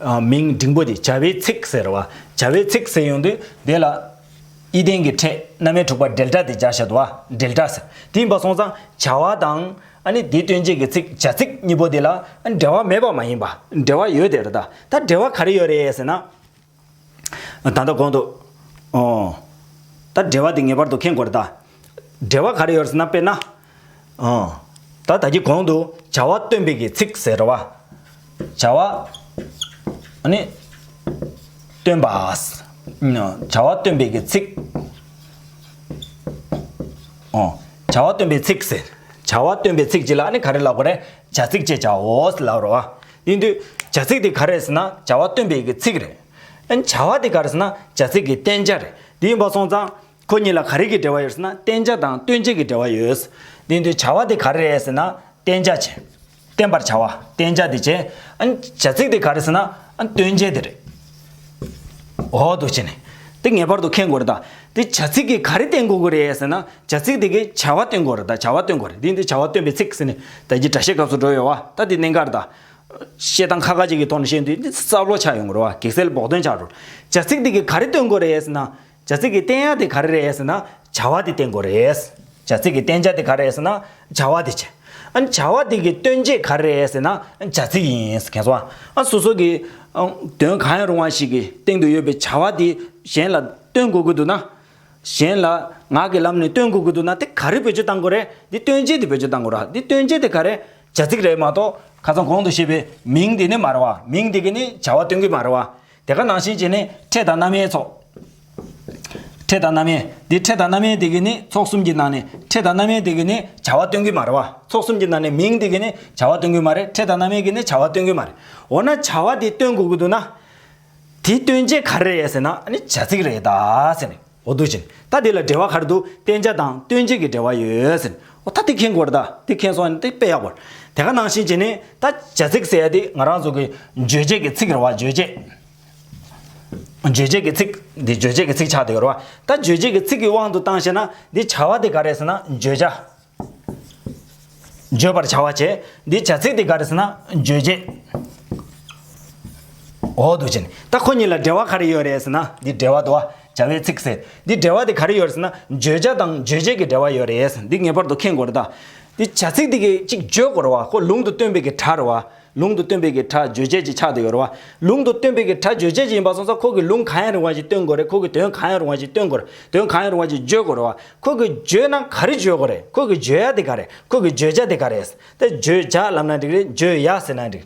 ཨ། མིང་འབྲིང་པོ་དེ་བྱ་བའི་ཚིག་ཟེར་བ། བྱ་བའི་ཚིག་ཟེར་ཡོང་དུས་དེ་ལ། ཨི་ལྡན་གྱི་ཕྲད་རྣམ་དབྱེ་དྲུག་པ་འབྲེལ་སྒྲ་དེ་སྦྱར་བཞག་འདུག་བ། འབྲེལ་སྒྲ་ཟེར། དེ་ཡིན་པ་སོང་ཙང་བྱ་བ་དང་། ཨ་ནི་དེ་སྟོན་བྱེད་ཀྱི་ཚིག་བྱ་ཚིག་གཉིས་པོ་དེ་ལ་འབྲེལ་བ་མེད་པ་མ་ཡིན་པ། འབྲེལ་བ་ཡོད་དེ་རེད། ད་ད་འབྲེལ་བ་ག་རེ་ཡོད་རེད་ཟེར་ན། ད་ལྟ་གོང་དུ། ཨོ། ད་འབྲེལ་བ་དེ་ངེས་པར་དུ་མཁྱེན་དགོས་རེད་ད། འབྲེལ་བ་ག་རེ་ཡོད་རེད་ཟེར་ན་དཔེར་ན། ཨོ། ད་ད་གི་གོང་དུ་བྱ་བ་སྟོན་པའི་གི་ཚིག་ཟེར་བ། བྱ་བ། ཨ་ནི། སྟོན་པ། བྱ་བ་སྟོན་པའི་གི་ཚིག་ཨོ། བྱ་བ་སྟོན་པའི་ཚིག་ཟེར། བྱ་བ་སྟོན་པའི་ཚིག་ཅིག་ལ་ཨ་ནི་ག་རེ་ལབ་དགོས་རེད། བྱ་ཚིག་ཅེས་བྱའོ་ལབ་རེད་བ། ཡིན་དུས་བྱ་ཚིག་དེ་ག་རེ་རེད་ཟེར་ན་བྱ་བ་སྟོན་པའི་གི་ཚིག་རེད། ཨ་ནི་བྱ་བ་དེ་ག་རེ་ཟེར་ན་བྱ་ཚིག་གི་བསྟན་བྱ་རེད། དེ་ཡིན་པ་སོང་ཙང་ཁོ་གཉིས་ལ་ག་རེ་གི་འབྲེལ་བ་ཡོད་ཟེར་ན་བསྟན་བྱ་དང་སྟོན་བྱེད་ཀྱི་འབྲེལ་བ་ཡོད། དེ་ཡིན་དུས་བྱ་བ་དེ་ག་རེ་རེད་ཟེར་ན་བསྟན་བྱ་བྱེད། བསྟན་པར་བྱ་བ་བསྟན་བྱ་དེ་བྱེད། ཨ་ནི་བྱ་ཚིག་དེ་ག་རེ་ཟེར་ན་ཨ་ནི་སྟོན་བྱེད་དེ་རེད། འོ་འདུག་བྱས་ནས། དེ་ངེས་པར་དུ་མཁྱེན་དགོས་རེད་ད། དེ་བྱ་ཚིག་གིས་ག་རེ་བསྟན་དགོས་ཀྱི་རེད་ཟེར་ན་བྱ་ཚིག་དེ་གིས་བྱ་བ་སྟོན་དགོས་རེད་ད། བྱ་བ་སྟོན་དགོས་རེད། དེ་ཡིན་དུས་བྱ་བ་སྟོན་པའི་ཚིག་ཟེར་ནས་ད་ཀྱི་སྒྲ་བཤད་སྐབས་སུ་འགྲོ་ཡོད་བ། ད་དེ་གནད་འགག་རེད་ད། བཤད་སྟངས་ཁ་ཁ་ཅིག་གི་ཐོག་ནས་བཤད་དུས་འདི་རྩ་བློ་ཆགས་ཡོང་གི་རེད་བ། གེགས་སེལ་བོགས་འདོན་ཆགས་འགྲོ། བྱ་ཚིག་འདི་གིས་ག་རེ་སྟོན་དགོས་རེད་ཟེར་ན། བྱ་ཚིག་གི་བསྟན་ཡ་དེ་ག་རེ་རེད་ཟེར་ན་བྱ་བ་དེ་བསྟན་དགོས་རེད། བྱ་ཚིག་གི་བསྟན་བྱ་དེ་ག་རེ་རེད་ཟེར་ན་བྱ་བ་དེ་བྱས། ཨ་ནི་བྱ་བ་དེ་གི་སྟོན་བྱེད་ག་རེ་རེད་ཟེར་ན་བྱ་ཚིག་ཡིན་ཟེར་མཁན་སོང་། ཨ་སོ་སོ་གི་ཨ་དོན་གང་ཡང་རུང་བ་ཞིག་གི་སྟེང་དུ་ཡོད་པའི་བྱ་བ་དེ་གཞན་ལ་སྟོན་དགོས་ཀྱི་འདུག་ན། གཞན་ལ་ངག་གི་ལམ་ནས་སྟོན་དགོས་ཀྱི་འདུག་ན་དེ་ག་རེ་བེད་སྤྱོད་བཏང་དགོས་རེད། འདི་སྟོན་བྱེད་དེ་བེད་སྤྱོད་བཏང་དགོས་ར། འདི་སྟོན་བྱེད་དེ་ག་རེ། བྱ་ཚིག་རེད་མ་གཏོགས་ཁ་སང་གོང་དུ་བཤད་པའི་མིང་འདི་ནི་མ་རེད་བ། མིང་འདི་གི་ནི་བྱ་བ་སྟོན་གྱི་མ་རེད་བ། དེ་ག་ནང་བཞིན་བྱས་ནས་ཕྲད་དང་རྣམ་དབྱེའི་ཚོགས། ཕྲད་དང་རྣམ་དབྱེ། འདི་ཕྲད་དང་རྣམ་དབྱེ་འདི་གི་ནི་ཚོགས་གསུམ་གྱི་ནང་ནས་ཕྲད་དང་རྣམ་དབྱེ་འདི་གི་ནི་བྱ་བ་སྟོན་གྱི་མ་རེད་བ། ཚོགས་གསུམ་གྱི་ནང་ནས་མིང་འདི་གི་ནི་བྱ་བ་སྟོན་གྱི་མ་རེད། ཕྲད་དང་རྣམ་དབྱེ་གི་ནི་བྱ་བ་སྟོན་གྱི་མ་རེད། འོ་ན་བྱ་བ་འདི་སྟོན་དགོས་ཀྱི་འདུག་ན། དེ་སྟོན་བྱེད་ག་རེ་རེད་ཟེར་ན་ཨ་ནི་བྱ་ཚིག་རེད་ད་ཟེར་ནས། འོ་འདུག་ཅིང་ད་དེ་ལ་འབྲེལ་བ་ག་རེ་འདུག་སྟོན་བྱ་དང་སྟོན་བྱེད་ཀྱི་འབྲེལ་བ་ཡོད་ཟེར་ནས། འོ་ད་དེ་མཁྱེན་དགོས་རེད་ད། དེ་མཁྱེན་སོང་ན་དེ་དཔེ་ཡག་པོ་རེད། དེ་ག་ནང་བཞིན་བྱས་ནས་ད་བྱ་ཚིག་ཟེར་ཡ་དེ་ང་རང་ཚོ་གི་བརྗོད་བྱེད་ཀྱི་ཚིག་རེད་བ། བརྗོད་བྱེད། བརྗོད་བྱེད་ཀྱི་ཚིག་འདི་བརྗོད་བྱེད་ཀྱི་ཚིག་ཆགས་བསྡད་ཡོད་རེད་བ། ད་བརྗོད་བྱེད་ཀྱི་ཚིག་གི་དབང་དུ་བཏང་བྱས་ན་འདི་བྱ་བ་དེ་ག་རེད་ཟེར་ན་བརྗོད་བྱ། བརྗོད་པར་བྱ་བ་བྱས། འདི་བྱ་ཚིག་དེ་ག་རེ་ཟེར་ན་རྗོད་བྱེད། འོ་འདུག་ཅིང་ད་ཁོ་གཉིས་ལ་འབྲེལ་བ་ག་རེ་ཡོད་རེད་ཟེར་ན་འདི་འབྲེལ་བ་འདུག་བ། བྱ་བའི་ཚིག་ཟེར། འདི་འབྲེལ་བ་དེ་ག་རེ་ཡོད་རེད་ཟེར་ན་བརྗོད་བྱ་དང་རྗོད་བྱེད་ཀྱི་འབྲེལ་བ་ཡོད་རེད། འདི་ངེས་པར་དུ་མཁྱེན་དགོས་རེད་ད། འདི་བྱ་ཚིག་དེ་གི་གཅིག་བརྗོད་དགོས་རེད་བ། ཁོ་ལུང་དུ་སྟོན་པའི་གི་སྒྲ་རེད་བ། ལུང་དུ་སྟོན་པའི་གི་སྒྲ་རྗོད་བྱེད་ཅིག་ཆགས་བསྡད་ཡོད་རེད་བ། ལུང་དུ་སྟོན་པའི་གི་སྒྲ་རྗོད་བྱེད་ཅིག་ཡིན་པ་སོང་ཙང་ཁོ་གི་ལུང་གང་ཡང་རུང་བ་ཞིག་སྟོན་དགོས་རེད། ཁོ་གི་དོན་གང་ཡང་རུང་བ་ཞིག་སྟོན་དགོས་རེད། དོན་གང་ཡང་རུང་བ་ཞིག་བརྗོད་དགོས་རེད་བ། ཁོ་གི་བརྗོད་ན་ག་རེ་བརྗོད་དགོས་རེད། ཁོ་གི་བརྗོད་ཡ་དེ་ག་རེད། ཁོ་གི་བརྗོད་བྱ་དེ་ག་རེད། ད་བརྗོད་བྱ་ལབ་ན་འགྲིག་རེད། བརྗོད་ཡ་ཟེར་ན་འགྲིག་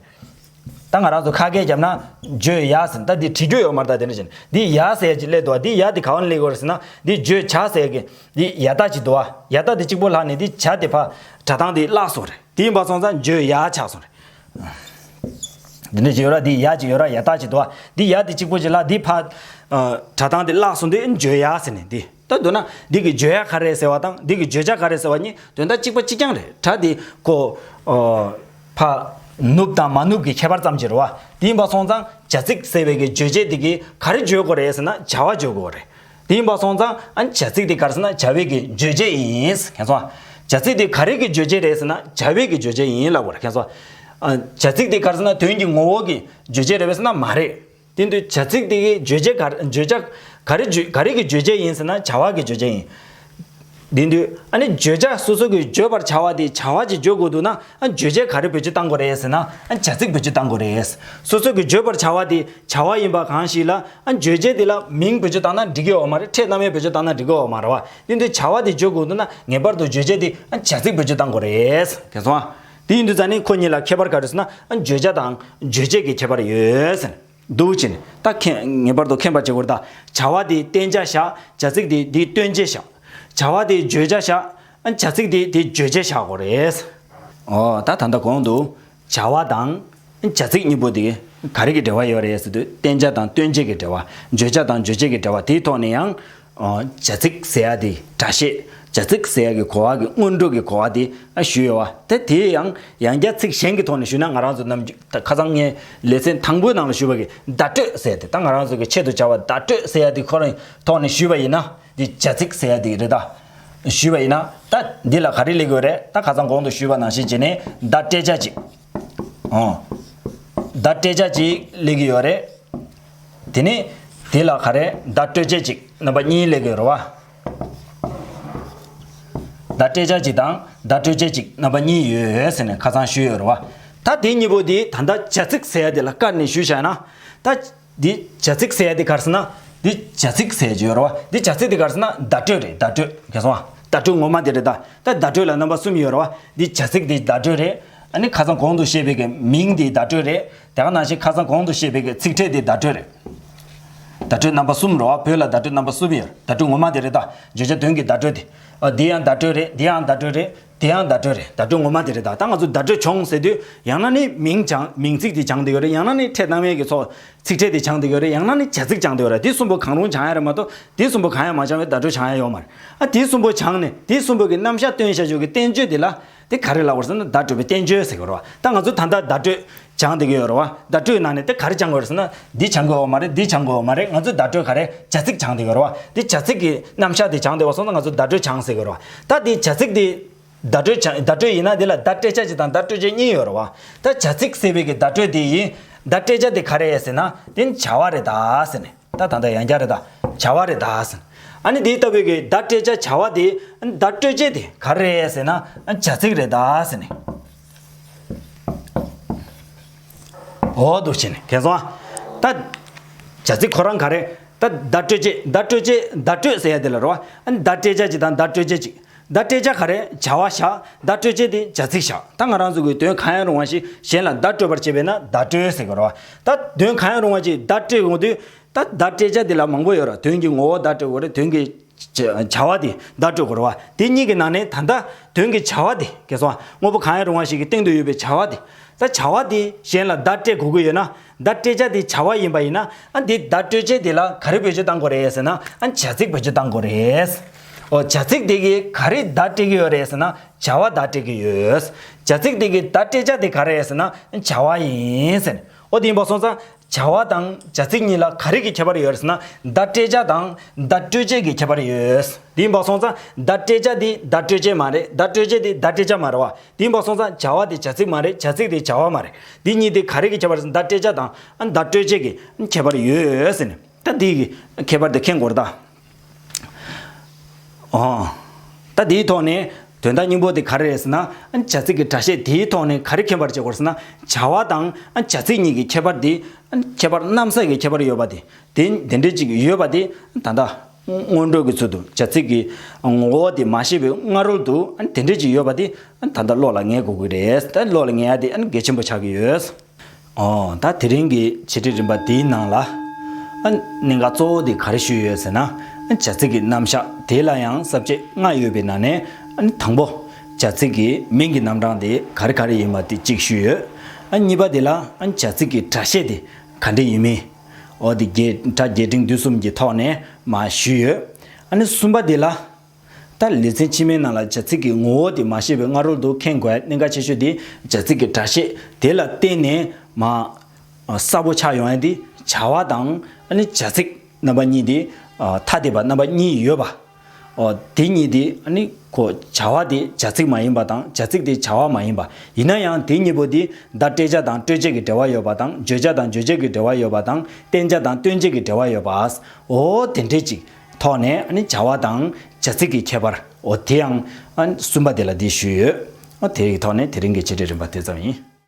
ད་ང་རང་ཚོ་ཁ་སྐད་བརྒྱབ་ན་བརྗོད་ཡ་ཟེར། ད་འདི་བྲིས་རྒྱུ་ཡོད་མ་རེད། ད་དེ་འདྲ་བྱས་ན་འདི་ཡ་ཟེར་ཡ་ཅིག་སླེབས་འདུག་བ། འདི་ཡ་དེ་ག་བ་ནས་སླེབས་ཡོད་རེད་ཟེར་ན་འདི་བརྗོད་བྱ་ཟེར་ཡ་གི་འདི་ཡ་བཏགས་ཅིག་འདུག་བ། ཡ་བཏགས་དེ་གཅིག་པོ་ལྷག་ནས་འདི་བྱ་དེ་ཕར་སྒྲ་གདངས་དེ་བརླག་སོང་རེད། དེ་ཡིན་པ་སོང་ཙང་བརྗོད་ཡ་ཆགས་སོང་རེད། འདི་འདྲ་ཅིག་ཡོད་ར། འདི་ཡ་ཅིག་ཡོད་ར། ཡ་བཏགས་ཅིག་འདུག་བ། འདི་ཡ་དེ་གཅིག་པོ་ཅིག་ལ་འདི་ཕར་སྒྲ་གདངས་དེ་བརླག་སོང་། འདི་བརྗོད་ཡ་ཟེར་ནས་འདི། ད་མདོར་ན་འདི་གི་བརྗོད་ཡ་ག་རེ་ཟེར་བ་དང་འདི་གི་བརྗོད་བྱ་ག་རེ་ཟེར་བ་གཉིས་དོན་དག་གཅིག་པ་གཅིག་རྐྱང་རེད། སྒྲ་འདི་ཁོ་ཨོ་ཕར་ནུབ་དང་མ་ནུབ་ཀྱི་ཁྱད་པར་ཙམ་ཅིག་རེད་བ། དེ་ཡིན་པ་སོང་ཙང་བྱ་ཚིག་ཟེར་བའི་གི་རྗོད་བྱེད་འདི་གི་ག་རེ་བརྗོད་དགོས་རེད་ཟེར་ན་བྱ་བ་བརྗོད་དགོས་རེད། དེ་ཡིན་པ་སོང་ཙང་ཨ་བྱ་ཚིག་འདི་ག་རེ་ཟེར་ན་བྱ་བའི་གི་རྗོད་བྱེད་ཡིན། མཁྱེན་སོང་ཨ། བྱ་ཚིག་འདི་ག་རེ་གི་རྗོད་བྱེད་རེད་ཟེར་ན་བྱ་བའི་གི་རྗོད་བྱེད་ཡིན་ལབ་དགོས་རེད། མཁྱེན་སོང་ཨ། བྱ་ཚིག་འདི་ག་རེ་ཟེར་ན་དོན་གྱི་ངོ་བོ་གི་རྗོད་བྱེད་རེད་པས་ཟེར་ན་མ་རེད། དེ་དུས་བྱ་ཚིག་དེ་གི་རྗོད་བྱེད་ག་རེ། རྗོད་བྱ་ག་རེ་རྗོད། ག་རེ་གི་རྗོད་བྱེད་ཡིན་ཟེར་ན་བྱ་བ་གི་རྗོད་བྱེད་ཡིན། དེ་དུས་ཨ་ནི་བརྗོད་བྱ་སོ་སོ་གི་བརྗོད་པར་བྱ་བ་དེ་བྱ་བ་ཅིག་བརྗོད་དགོས་འདུག་ན་ཨ་རྗོད་བྱེད་ག་རེ་བེད་སྤྱོད་བཏང་དགོས་རེད་ཟེར་ན་ཨ་བྱ་ཚིག་བེད་སྤྱོད་བཏང་དགོས་རེད། སོ་སོ་གི་བརྗོད་པར་བྱ་བ་དེ་བྱ་བ་ཡིན་པ་གང་ཞིག་ལ་ཨ་རྗོད་བྱེད་དེ་ལ་མིང་བེད་སྤྱོད་བཏང་ན་འགྲིག་གི་ཡོད་མ་རེད། ཕྲད་རྣམ་དབྱེ་བེད་སྤྱོད་བཏང་ན་འགྲིག་གི་ཡོད་མ་རེད་བ། དེ་དུས་བྱ་བ་དེ་བརྗོད་དགོས་འདུག་ན་ངེས་པར་དུ་རྗོད་བྱེད་དེ་ཨ་བྱ་ཚིག་བེད་སྤྱོད་བཏང་དགོས་རེད། མཁྱེན་སོང་ཨ། དེ་ཡིན་དུས་ཙང་ནི་ཁོ་གཉིས་ལ་ཁྱད་པར་ག་རེ་ཟེར་ན་ཨ་བརྗོད་བྱ་དང་རྗོད་བྱེད་ཀྱི་ཁྱད་པར་ཡོད་ཟེར། འདུག་ཅིང་ད་མཁྱེན། ངེས་པར་དུ་མཁྱེན་པ་བྱེད་དགོས་རེད་ད། བྱ་བ་དེ་བསྟན་བྱ་བཞག་བྱ་ཚིག་དེ་དེ་སྟོན་བྱེད་བཞག་བྱ་བ་དེ་བརྗོད་བྱ་བཞག་ཨ་བྱ་ཚིག་དེ་དེ་རྗོད་བྱེད་བཞག་དགོས་རེད། ཨོ་ད་ད་ལྟ་གོང་དུ་བྱ་བ་དང་བྱ་ཚིག་གཉིས་པོ་དེ་ག་རེ་གི་འབྲེལ་བ་ཡོད་རེད་ཟེར་དུས་བསྟན་བྱ་དང་སྟོན་བྱེད་ཀྱི་འབྲེལ་བ། བརྗོད་བྱ་དང་རྗོད་བྱེད་ཀྱི་འབྲེལ་བ་དེའི་ཐོག་ནས་ཡང་། ཨོ། བྱ་ཚིག་ཟེར་ཡ་དེ་སྒྲ་བཤད། བྱ་ཚིག་ཟེར་ཡ་གི་གོ་བ་གི་སྔོན་འགྲོ་གི་གོ་བ་དེ་ཨ་ཞུས་ཡོད་བ། དེ་དེ་ཡང་ཡང་བསྐྱར་ཚིག་གཞན་གྱི་ཐོག་ནས་ཞུས་ན་ང་རང་ཚོ་ནམ་རྒྱུན་ད་ཁ་སང་ངས་ལེ་ཚན་དང་པོའི་ནང་ལ་ཞུས་པ་གི་བརྡ་སྤྲོད་ཟེར་ཡ་དེ་ད་ང་རང་ཚོ་གི་ཆེད་དུ་བྱ་བ་བརྡ་སྤྲོད་ཟེར་ཡ་དེ་ཁོ་རང་ཐོག་ནས་ཞུས་པ་ཡིན་ན་འདི་བྱ་ཚིག་ཟེར་ཡ་དེ་རེད་ད། ཞུས་པ་ཡིན་ན་ད་འདི་ལ་ག་རེ་སླེབས་ཀྱི་ཡོད་རེད། ད་ཁ་སང་གོང་དུ་ཞུས་པ་ནང་བཞིན་བྱས་ནས་བརྡ་སྤྲད་བྱ་ཅིག་ཨོ། བརྡ་སྤྲད་བྱ་ཅིག་སླེབས་ཀྱི་ཡོད་རེད། དེ་ནས་དེ་ལ་ག་རེ་བརྡ་སྤྲོད་བྱེད་ཅིག་རྣམ་པ་གཉིས་སླེབས་ཀྱི་རེད་བ། བརྡ་སྤྲད་བྱ་ཅིག་དང་བརྡ་སྤྲོད་བྱེད་ཅིག་རྣམ་པ་གཉིས་ཡོད་ཟེར་ནས་ཁ་སང་ཞུས་ཡོད་རེད་བ། ད་དེ་གཉིས་པོ་དེ་ད་ལྟ་བྱ་ཚིག་ཟེར་ཡ་དེ་ལ་བཀར་ནས་ཞུས་བཞག་ན། ད་འདི་བྱ་ཚིག་ཟེར་ཡ་དེ་ག་རེ་ཟེར་ན། འདི་བྱ་ཚིག་ཟེར་གྱི་ཡོད་རེད་བ། འདི་བྱ་ཚིག་དེ་ག་རེ་ཟེར་ན་བརྡ་སྤྲོད་རེད། བརྡ་སྤྲོད་ག་སོང་བ། བརྡ་སྤྲོད་ངོ་མ་དེ་རེད་ད། ད་བརྡ་སྤྲོད་ལ་རྣམ་པ་གསུམ་ཡོད་རེད་བ། འདི་བྱ་ཚིག་དེ་བརྡ་སྤྲོད་རེད། ཨ་ནི་ཁ་སང་གོང་དུ་བཤད་པའི་གི་མིང་དེ་བརྡ་སྤྲོད་རེད། དེ་ག་ནང་བཞིན་ཁ་སང་གོང་དུ་བཤད་པའི་གི་ཚིག་ཕྲད་དེ་བརྡ་སྤྲོད་རེད། བརྡ་སྤྲོད་རྣམ་པ་གསུམ་རེད་བ། བོད་ལ་བརྡ་སྤྲོད་རྣམ་པ་གསུམ་ཡོད། བརྡ་སྤྲོད་ངོ་མ་དེ་རེད་ད། བརྗོད་བྱ་དོན་གྱི་བརྡ་སྤྲོད་དེ། ཨ་འདི་ཡང་བརྡ་སྤྲོད་རེད། འདི་ཡང་བརྡ་སྤྲོད་རེད། དེ་ཡང་བརྡ་སྤྲོད་རེད། བརྡ་སྤྲོད་ངོ་མ་དེ་རེད་ད། ད་ང་ཚོ་བརྡ་སྤྲོད་བྱུང་ཟེར་དུས་ཡང་ན་ནི་མིང་སྦྱང་མིང་ཚིག་དེ་སྦྱང་བསྡད་ཡོད་རེད། ཡང་ན་ནི་ཕྲད་རྣམ་དབྱེ་གི་ཚོགས་ཚིག་ཕྲད་དེ་སྦྱང་བསྡད་ཡོད་རེད། ཡང་ན་ནི་བྱ་ཚིག་སྦྱང་བསྡད་ཡོད་རེད། དེ་གསུམ་པོ་གང་རུང་སྦྱང་ཡ་རེད་མ་གཏོགས་དེ་གསུམ་པོ་གང་ཡང་མ་སྦྱང་བའི་བརྡ་སྤྲོད་སྦྱང་ཡ་ཡོད་མ་རེད། ཨ་དེ་གསུམ་པོ་སྦྱངས་ནས་དེ་གསུམ་པོ་གི་རྣམ་གཞག་སྟོན་བྱ་རྒྱུ་གི་བསྟན་བཅོས་དེ་ལ་དེ་ག་རེ་ལབ་དགོས་རེད་ཟེར་ན་བརྡ་སྤྲོད་པའི་བསྟན་བཅོས་ཟེར་གྱི་རེད་བ། ད་ང་ཚོ་ད་ལྟ་བརྡ་སྤྲོད་སྦྱང་བསྡད་ཀྱི་ཡོད་རེད་བ། བརྡ་སྤྲོད་ནང་ནས་དེ་ག་རེ་སྦྱང་དགོས་རེད་ཟེར་ན་འདི་སྦྱང་དགོས་ཡོད་མ་རེད། འདི་སྦྱང་དགོས་ཡོད་མ་རེད། ང་ཚོས་བརྡ་སྤྲོད་ག་རེ་བྱ་ཚིག་སྦྱང་བསྡད་ཀྱི་ཡོད་རེད་བ། འདི་བྱ་ཚིག་གི་རྣམ་གཞག་དེ་སྦྱང་བསྡད་པ་སོང་ཙང་ང་ཚོ་བརྡ་སྤྲོད་སྦྱངས་ཟེར་གྱི་ཡོད་རེད་བ། ད་དེ་བྱ་ཚིག་དེ་བརྡ་སྤྲོད་བྱ་བརྡ་སྤྲོད་ཡིན་ན་དེ་ལ་བརྡ་སྤྲད་བྱ་ཅིག་དང་བརྡ་སྤྲོད་བྱེད་གཉིས་ཡོད་རེད་བ། ད་བྱ་ཚིག་ཟེར་བའི་གི་བརྡ་སྤྲོད་དེ་ཡིན། བརྡ་སྤྲད་བྱ་དེ་ག་རེ་རེད་ཟེར་ན་དེ་ནི་བྱ་བ་རེད་ད་ཟེར་ནས། ད་ད་ལྟ་ཡང་བསྐྱར་རེད་ད། བྱ་བ་རེད་ད་ཟེར། ཨ་ནི་དེ་ལྟ་བུའི་གི་བརྡ་སྤྲད་བྱ་བྱ་བ་དེ་ཨ་ནི་བརྡ་སྤྲོད་བྱེད་དེ་ག་རེ་རེད་ཟེར་ན་ཨ་བྱ་ཚིག་རེད་ད་ཟེར་ནས། འོ་འདུག་བྱས་ནས་མཁྱེན་སོང་ཨ། ད་བྱ་ཚིག་ཁོ་རང་ག་རེ། ད་བརྡ་སྤྲོད་བྱེད། བརྡ་སྤྲོད་བྱེད། བརྡ་སྤྲོད་ཟེར་ཡ་དེ་ལ་རེད་བ། ཨ་ནི་བརྡ་སྤྲད་བྱ་ཅིག་དང་བརྡ་སྤྲོད་བྱེད་ཅིག་བརྡ་སྤྲད་བྱ་ག་རེ། བྱ་བ་བཞག་བརྡ་སྤྲོད་བྱེད་དེ་བྱ་ཚིག་བཞག་ད་ང་རང་ཚོ་གི་དོན་གང་ཡང་རུང་བ་ཞིག་གཞན་ལ་བརྡ་སྤྲོད་པར་བྱེད་པས་ན་བརྡ་སྤྲོད་ཟེར་དགོས་རེད་བ། ད་དོན་གང་ཡང་རུང་བ་ཅིག་བརྡ་སྤྲད་ཡོང་དུས། ད་བརྡ་སྤྲད་བྱ་དེ་ལ་མང་པོ་ཡོད་རེད། དོན་གྱི་ངོ་བོ་བརྡ་སྤྲོད་དགོས་རེད། དོན་གྱི་བྱ་བྱ་བ་དེ་བརྡ་སྤྲོད་དགོས་རེད་བ། དེ་གཉིས་ཀྱི་ནང་ནས་ད་ལྟ་དོན་གྱི་བྱ་བ་དེ། གལ་སྲིད་དངོས་པོ་གང་ཡང་རུང་བ་ཞིག་གི་སྟེང་དུ་ཡོད་པའི་བྱ་བ་དེ། ད་བྱ་བ་དེ་གཞན་ལ་བརྡ་སྤྲད་དགོས་ཀྱི་ཡོད་ན། བརྡ་སྤྲད་བྱ་དེ་བྱ་བ་ཡིན་པ་ཡིན་ན། ཨ་འདི་བརྡ་སྤྲོད་བྱེད་དེ་ལ་ག་རེ་བེད་སྤྱོད་གཏང་དགོས་རེད་ཟེར་ན། ཨ་བྱ་ཚིག་བེད་སྤྱོད་གཏང་དགོས་རེད། ཨོ་བྱ་ཚིག་དེ་གིས་ག་རེ་བརྡ་སྤྲད་ཀྱི་ཡོད་རེད་ཟེར་ན། བྱ་བ་བརྡ་སྤྲད་ཀྱི་ཡོད། བྱ་ཚིག་དེ་གིས་བརྡ་སྤྲད་བྱ་དེ་ག་རེ་རེད་ཟེར་ན། བྱ་བ་ཡིན་ཟེར། ཨོ་དེ་ཡིན་པ་སོང་ཙང་། བྱ་བ་དང་བྱ་ཚིག་གཉིས་ལ་ག་རེ་གི་ཁྱད་པར་ཡོད་རེད་ཟེར་ན། བརྡ་སྤྲད་བྱ་དང་བརྡ་སྤྲོད་བྱེད་ཀྱི་ཁྱད་པར་ཡོད། དེ་ཡིན་པ་སོང་ཙང་བརྡ་སྤྲད་བྱ་དེ་བརྡ་སྤྲོད་བྱེད་མ་རེད། བརྡ་སྤྲོད་བྱེད་དེ་བརྡ་སྤྲད་བྱ་མ་རེད་བ། དེ་ཡིན་པ་སོང་ཙང་བྱ་བ་དེ་བྱ་ཚིག་མ་རེད། བྱ་ཚིག་དེ་བྱ་བ་མ་རེད། འདི་གཉིས་དེ་ག་རེ་གི་ཁྱད་པར་ཟེར་ན། བརྡ་སྤྲད་བྱ་དང་བརྡ་སྤྲོད་བྱེད་ཀྱི་ཁྱད་པར་ཡོད་ཟེར་ནས། ད་འདི་གི་ཁྱད་པར་དེ་མཁྱེན་དགོས་རེད་ད། ཨོ། ད་དེའི་ཐོག་ནས་དོན་དག་སྙིང་པོ་དེ་ག་རེ་རེད་ཟེར་ན། བྱ་ཚིག་གི་སྒྲ་བཤད་དེའི་ཐོག་ནས་ག་རེ་མཁྱེན་པར་བྱེད་དགོས་ཟེར་ན། བྱ་བ་དང་བྱ་ཚིག་གཉིས་ཀྱི་ཁྱད་པར་དེ། ཁྱད་པར་རྣམ་གསལ་གྱི་ཁྱད་པར་ཡོད་པ་དེ། དེ་དེ་འདྲ་ཅིག་ཡོད་པ་དེ་ད་ལྟ་སྔོན་འགྲོ་གི་ཚུལ་དུ་བྱ་ཚིག་གི་ངོ་བོ་དེ་མ་ཤེས་པའི་སྔ་རོལ་དུ་དེ་འདྲ་ཅིག་ཡོད་པ་དེ་ད་ལྟ་བློ་ལ་ངེས་དགོས་ཀྱི་རེད། ད་བློ་ལ་ངེས་ཡ་དེ་གལ་ཆེན་པོ་ཆགས་ཀྱི་ཡོད། ཨོ། ད་དེ་རིང་གི་བྱེད་སྒྲིག་རིམ་པ་འདིའི་ནང་ལ། ཨ་གནད་འགག་གཙོ་བོ་དེ་ག་རེ་ཞུས་ཡོད་ཟེར་ན། ཨ་བྱ་ཚིག་གི་རྣམ་གཞག་དེ་ལ་ཡང་ས་བཅད་ལྔ་ཡོད་པའི་ནང་ནས། ཨ་དང་པོ། བྱ་ཚིག་གི་མིང་གི་རྣམ་གྲངས་དེ་ག་རེ་ག་རེ་ཡིན་པ་དེ་གཅིག་ཞུས་ཡོད། ཨ་གཉིས་པ་དེ་ལ། ཨ་བྱ་ཚིག་གི་སྒྲ་བཤད་དེ་ག་འདྲ་ཡིན་མིན། ཨོ་དེ་རྒྱས། སྒྲ་རྒྱས་འབྲིང་བསྡུས་གསུམ་གྱི་ཐོག་ནས་མར་ཞུས་ཡོད། ཨ་ནི་གསུམ་པ་དེ་ལ། ད་ལེ་ཚན་ཕྱི་མའི་ནང་ལ་བྱ་ཚིག་གི་ངོ་བོ་དེ་མ་ཤེས་པའི་སྔ་རོལ་དུ་མཁྱེན་དགོས་ཡ་གནད་འགག་ཆེ་ཤོས་དེ། བྱ་ཚིག་གི་སྒྲ་བཤད་དེ་ལ་བརྟེན་ནས་མར་གསལ་པོ་ཆགས་ཡོང་ཡ་དེ། བྱ་བ་དང་ཨ་ནི་བྱ་ཚིག་རྣམ་པ་གཉིས་དེ། ཐ་དད་པ་རྣམ་པ་གཉིས་ཡོད་པ། ཨོ་དེ་གཉིས་དེ་ཨ་ནི་ཁོ་བྱ་བ་དེ་བྱ་ཚིག་མ་ཡིན་པ་དང་། བྱ་ཚིག་དེ་བྱ་བ་མ་ཡིན་པ། ཡིན་ན་ཡང་དེ་གཉིས་པོ་དེ་བརྡ་སྤྲད་བྱ་དང་སྤྲོད་བྱེད་ཀྱི་འབྲེལ་བ་ཡོད་པ་དང་། བརྗོད་བྱ་དང་རྗོད་བྱེད་ཀྱི་འབྲེལ་བ་ཡོད་པ་དང་། བསྟན་བྱ་དང་སྟོན་བྱེད་ཀྱི་འབྲེལ་བ་ཡོད་པ། ཨོ་དེ་འདྲས་ཅིག་ཐོག་ནས་ཨ་ནི་བྱ་བ་དང་བྱ་ཚིག་གི་ཁྱད་པར། ཨོ་དེ་ཡང་ཨ་ནི་གསུམ་པ་དེ་ལ་འདི་ཞུས་ཡོད། ཨོ་དེ་ཡི་ཐོག་ནས་དེ་རིང་གི་བྱེད་སྒྲིག་རིམ་པ་དེ་ཙམ་ཡིན།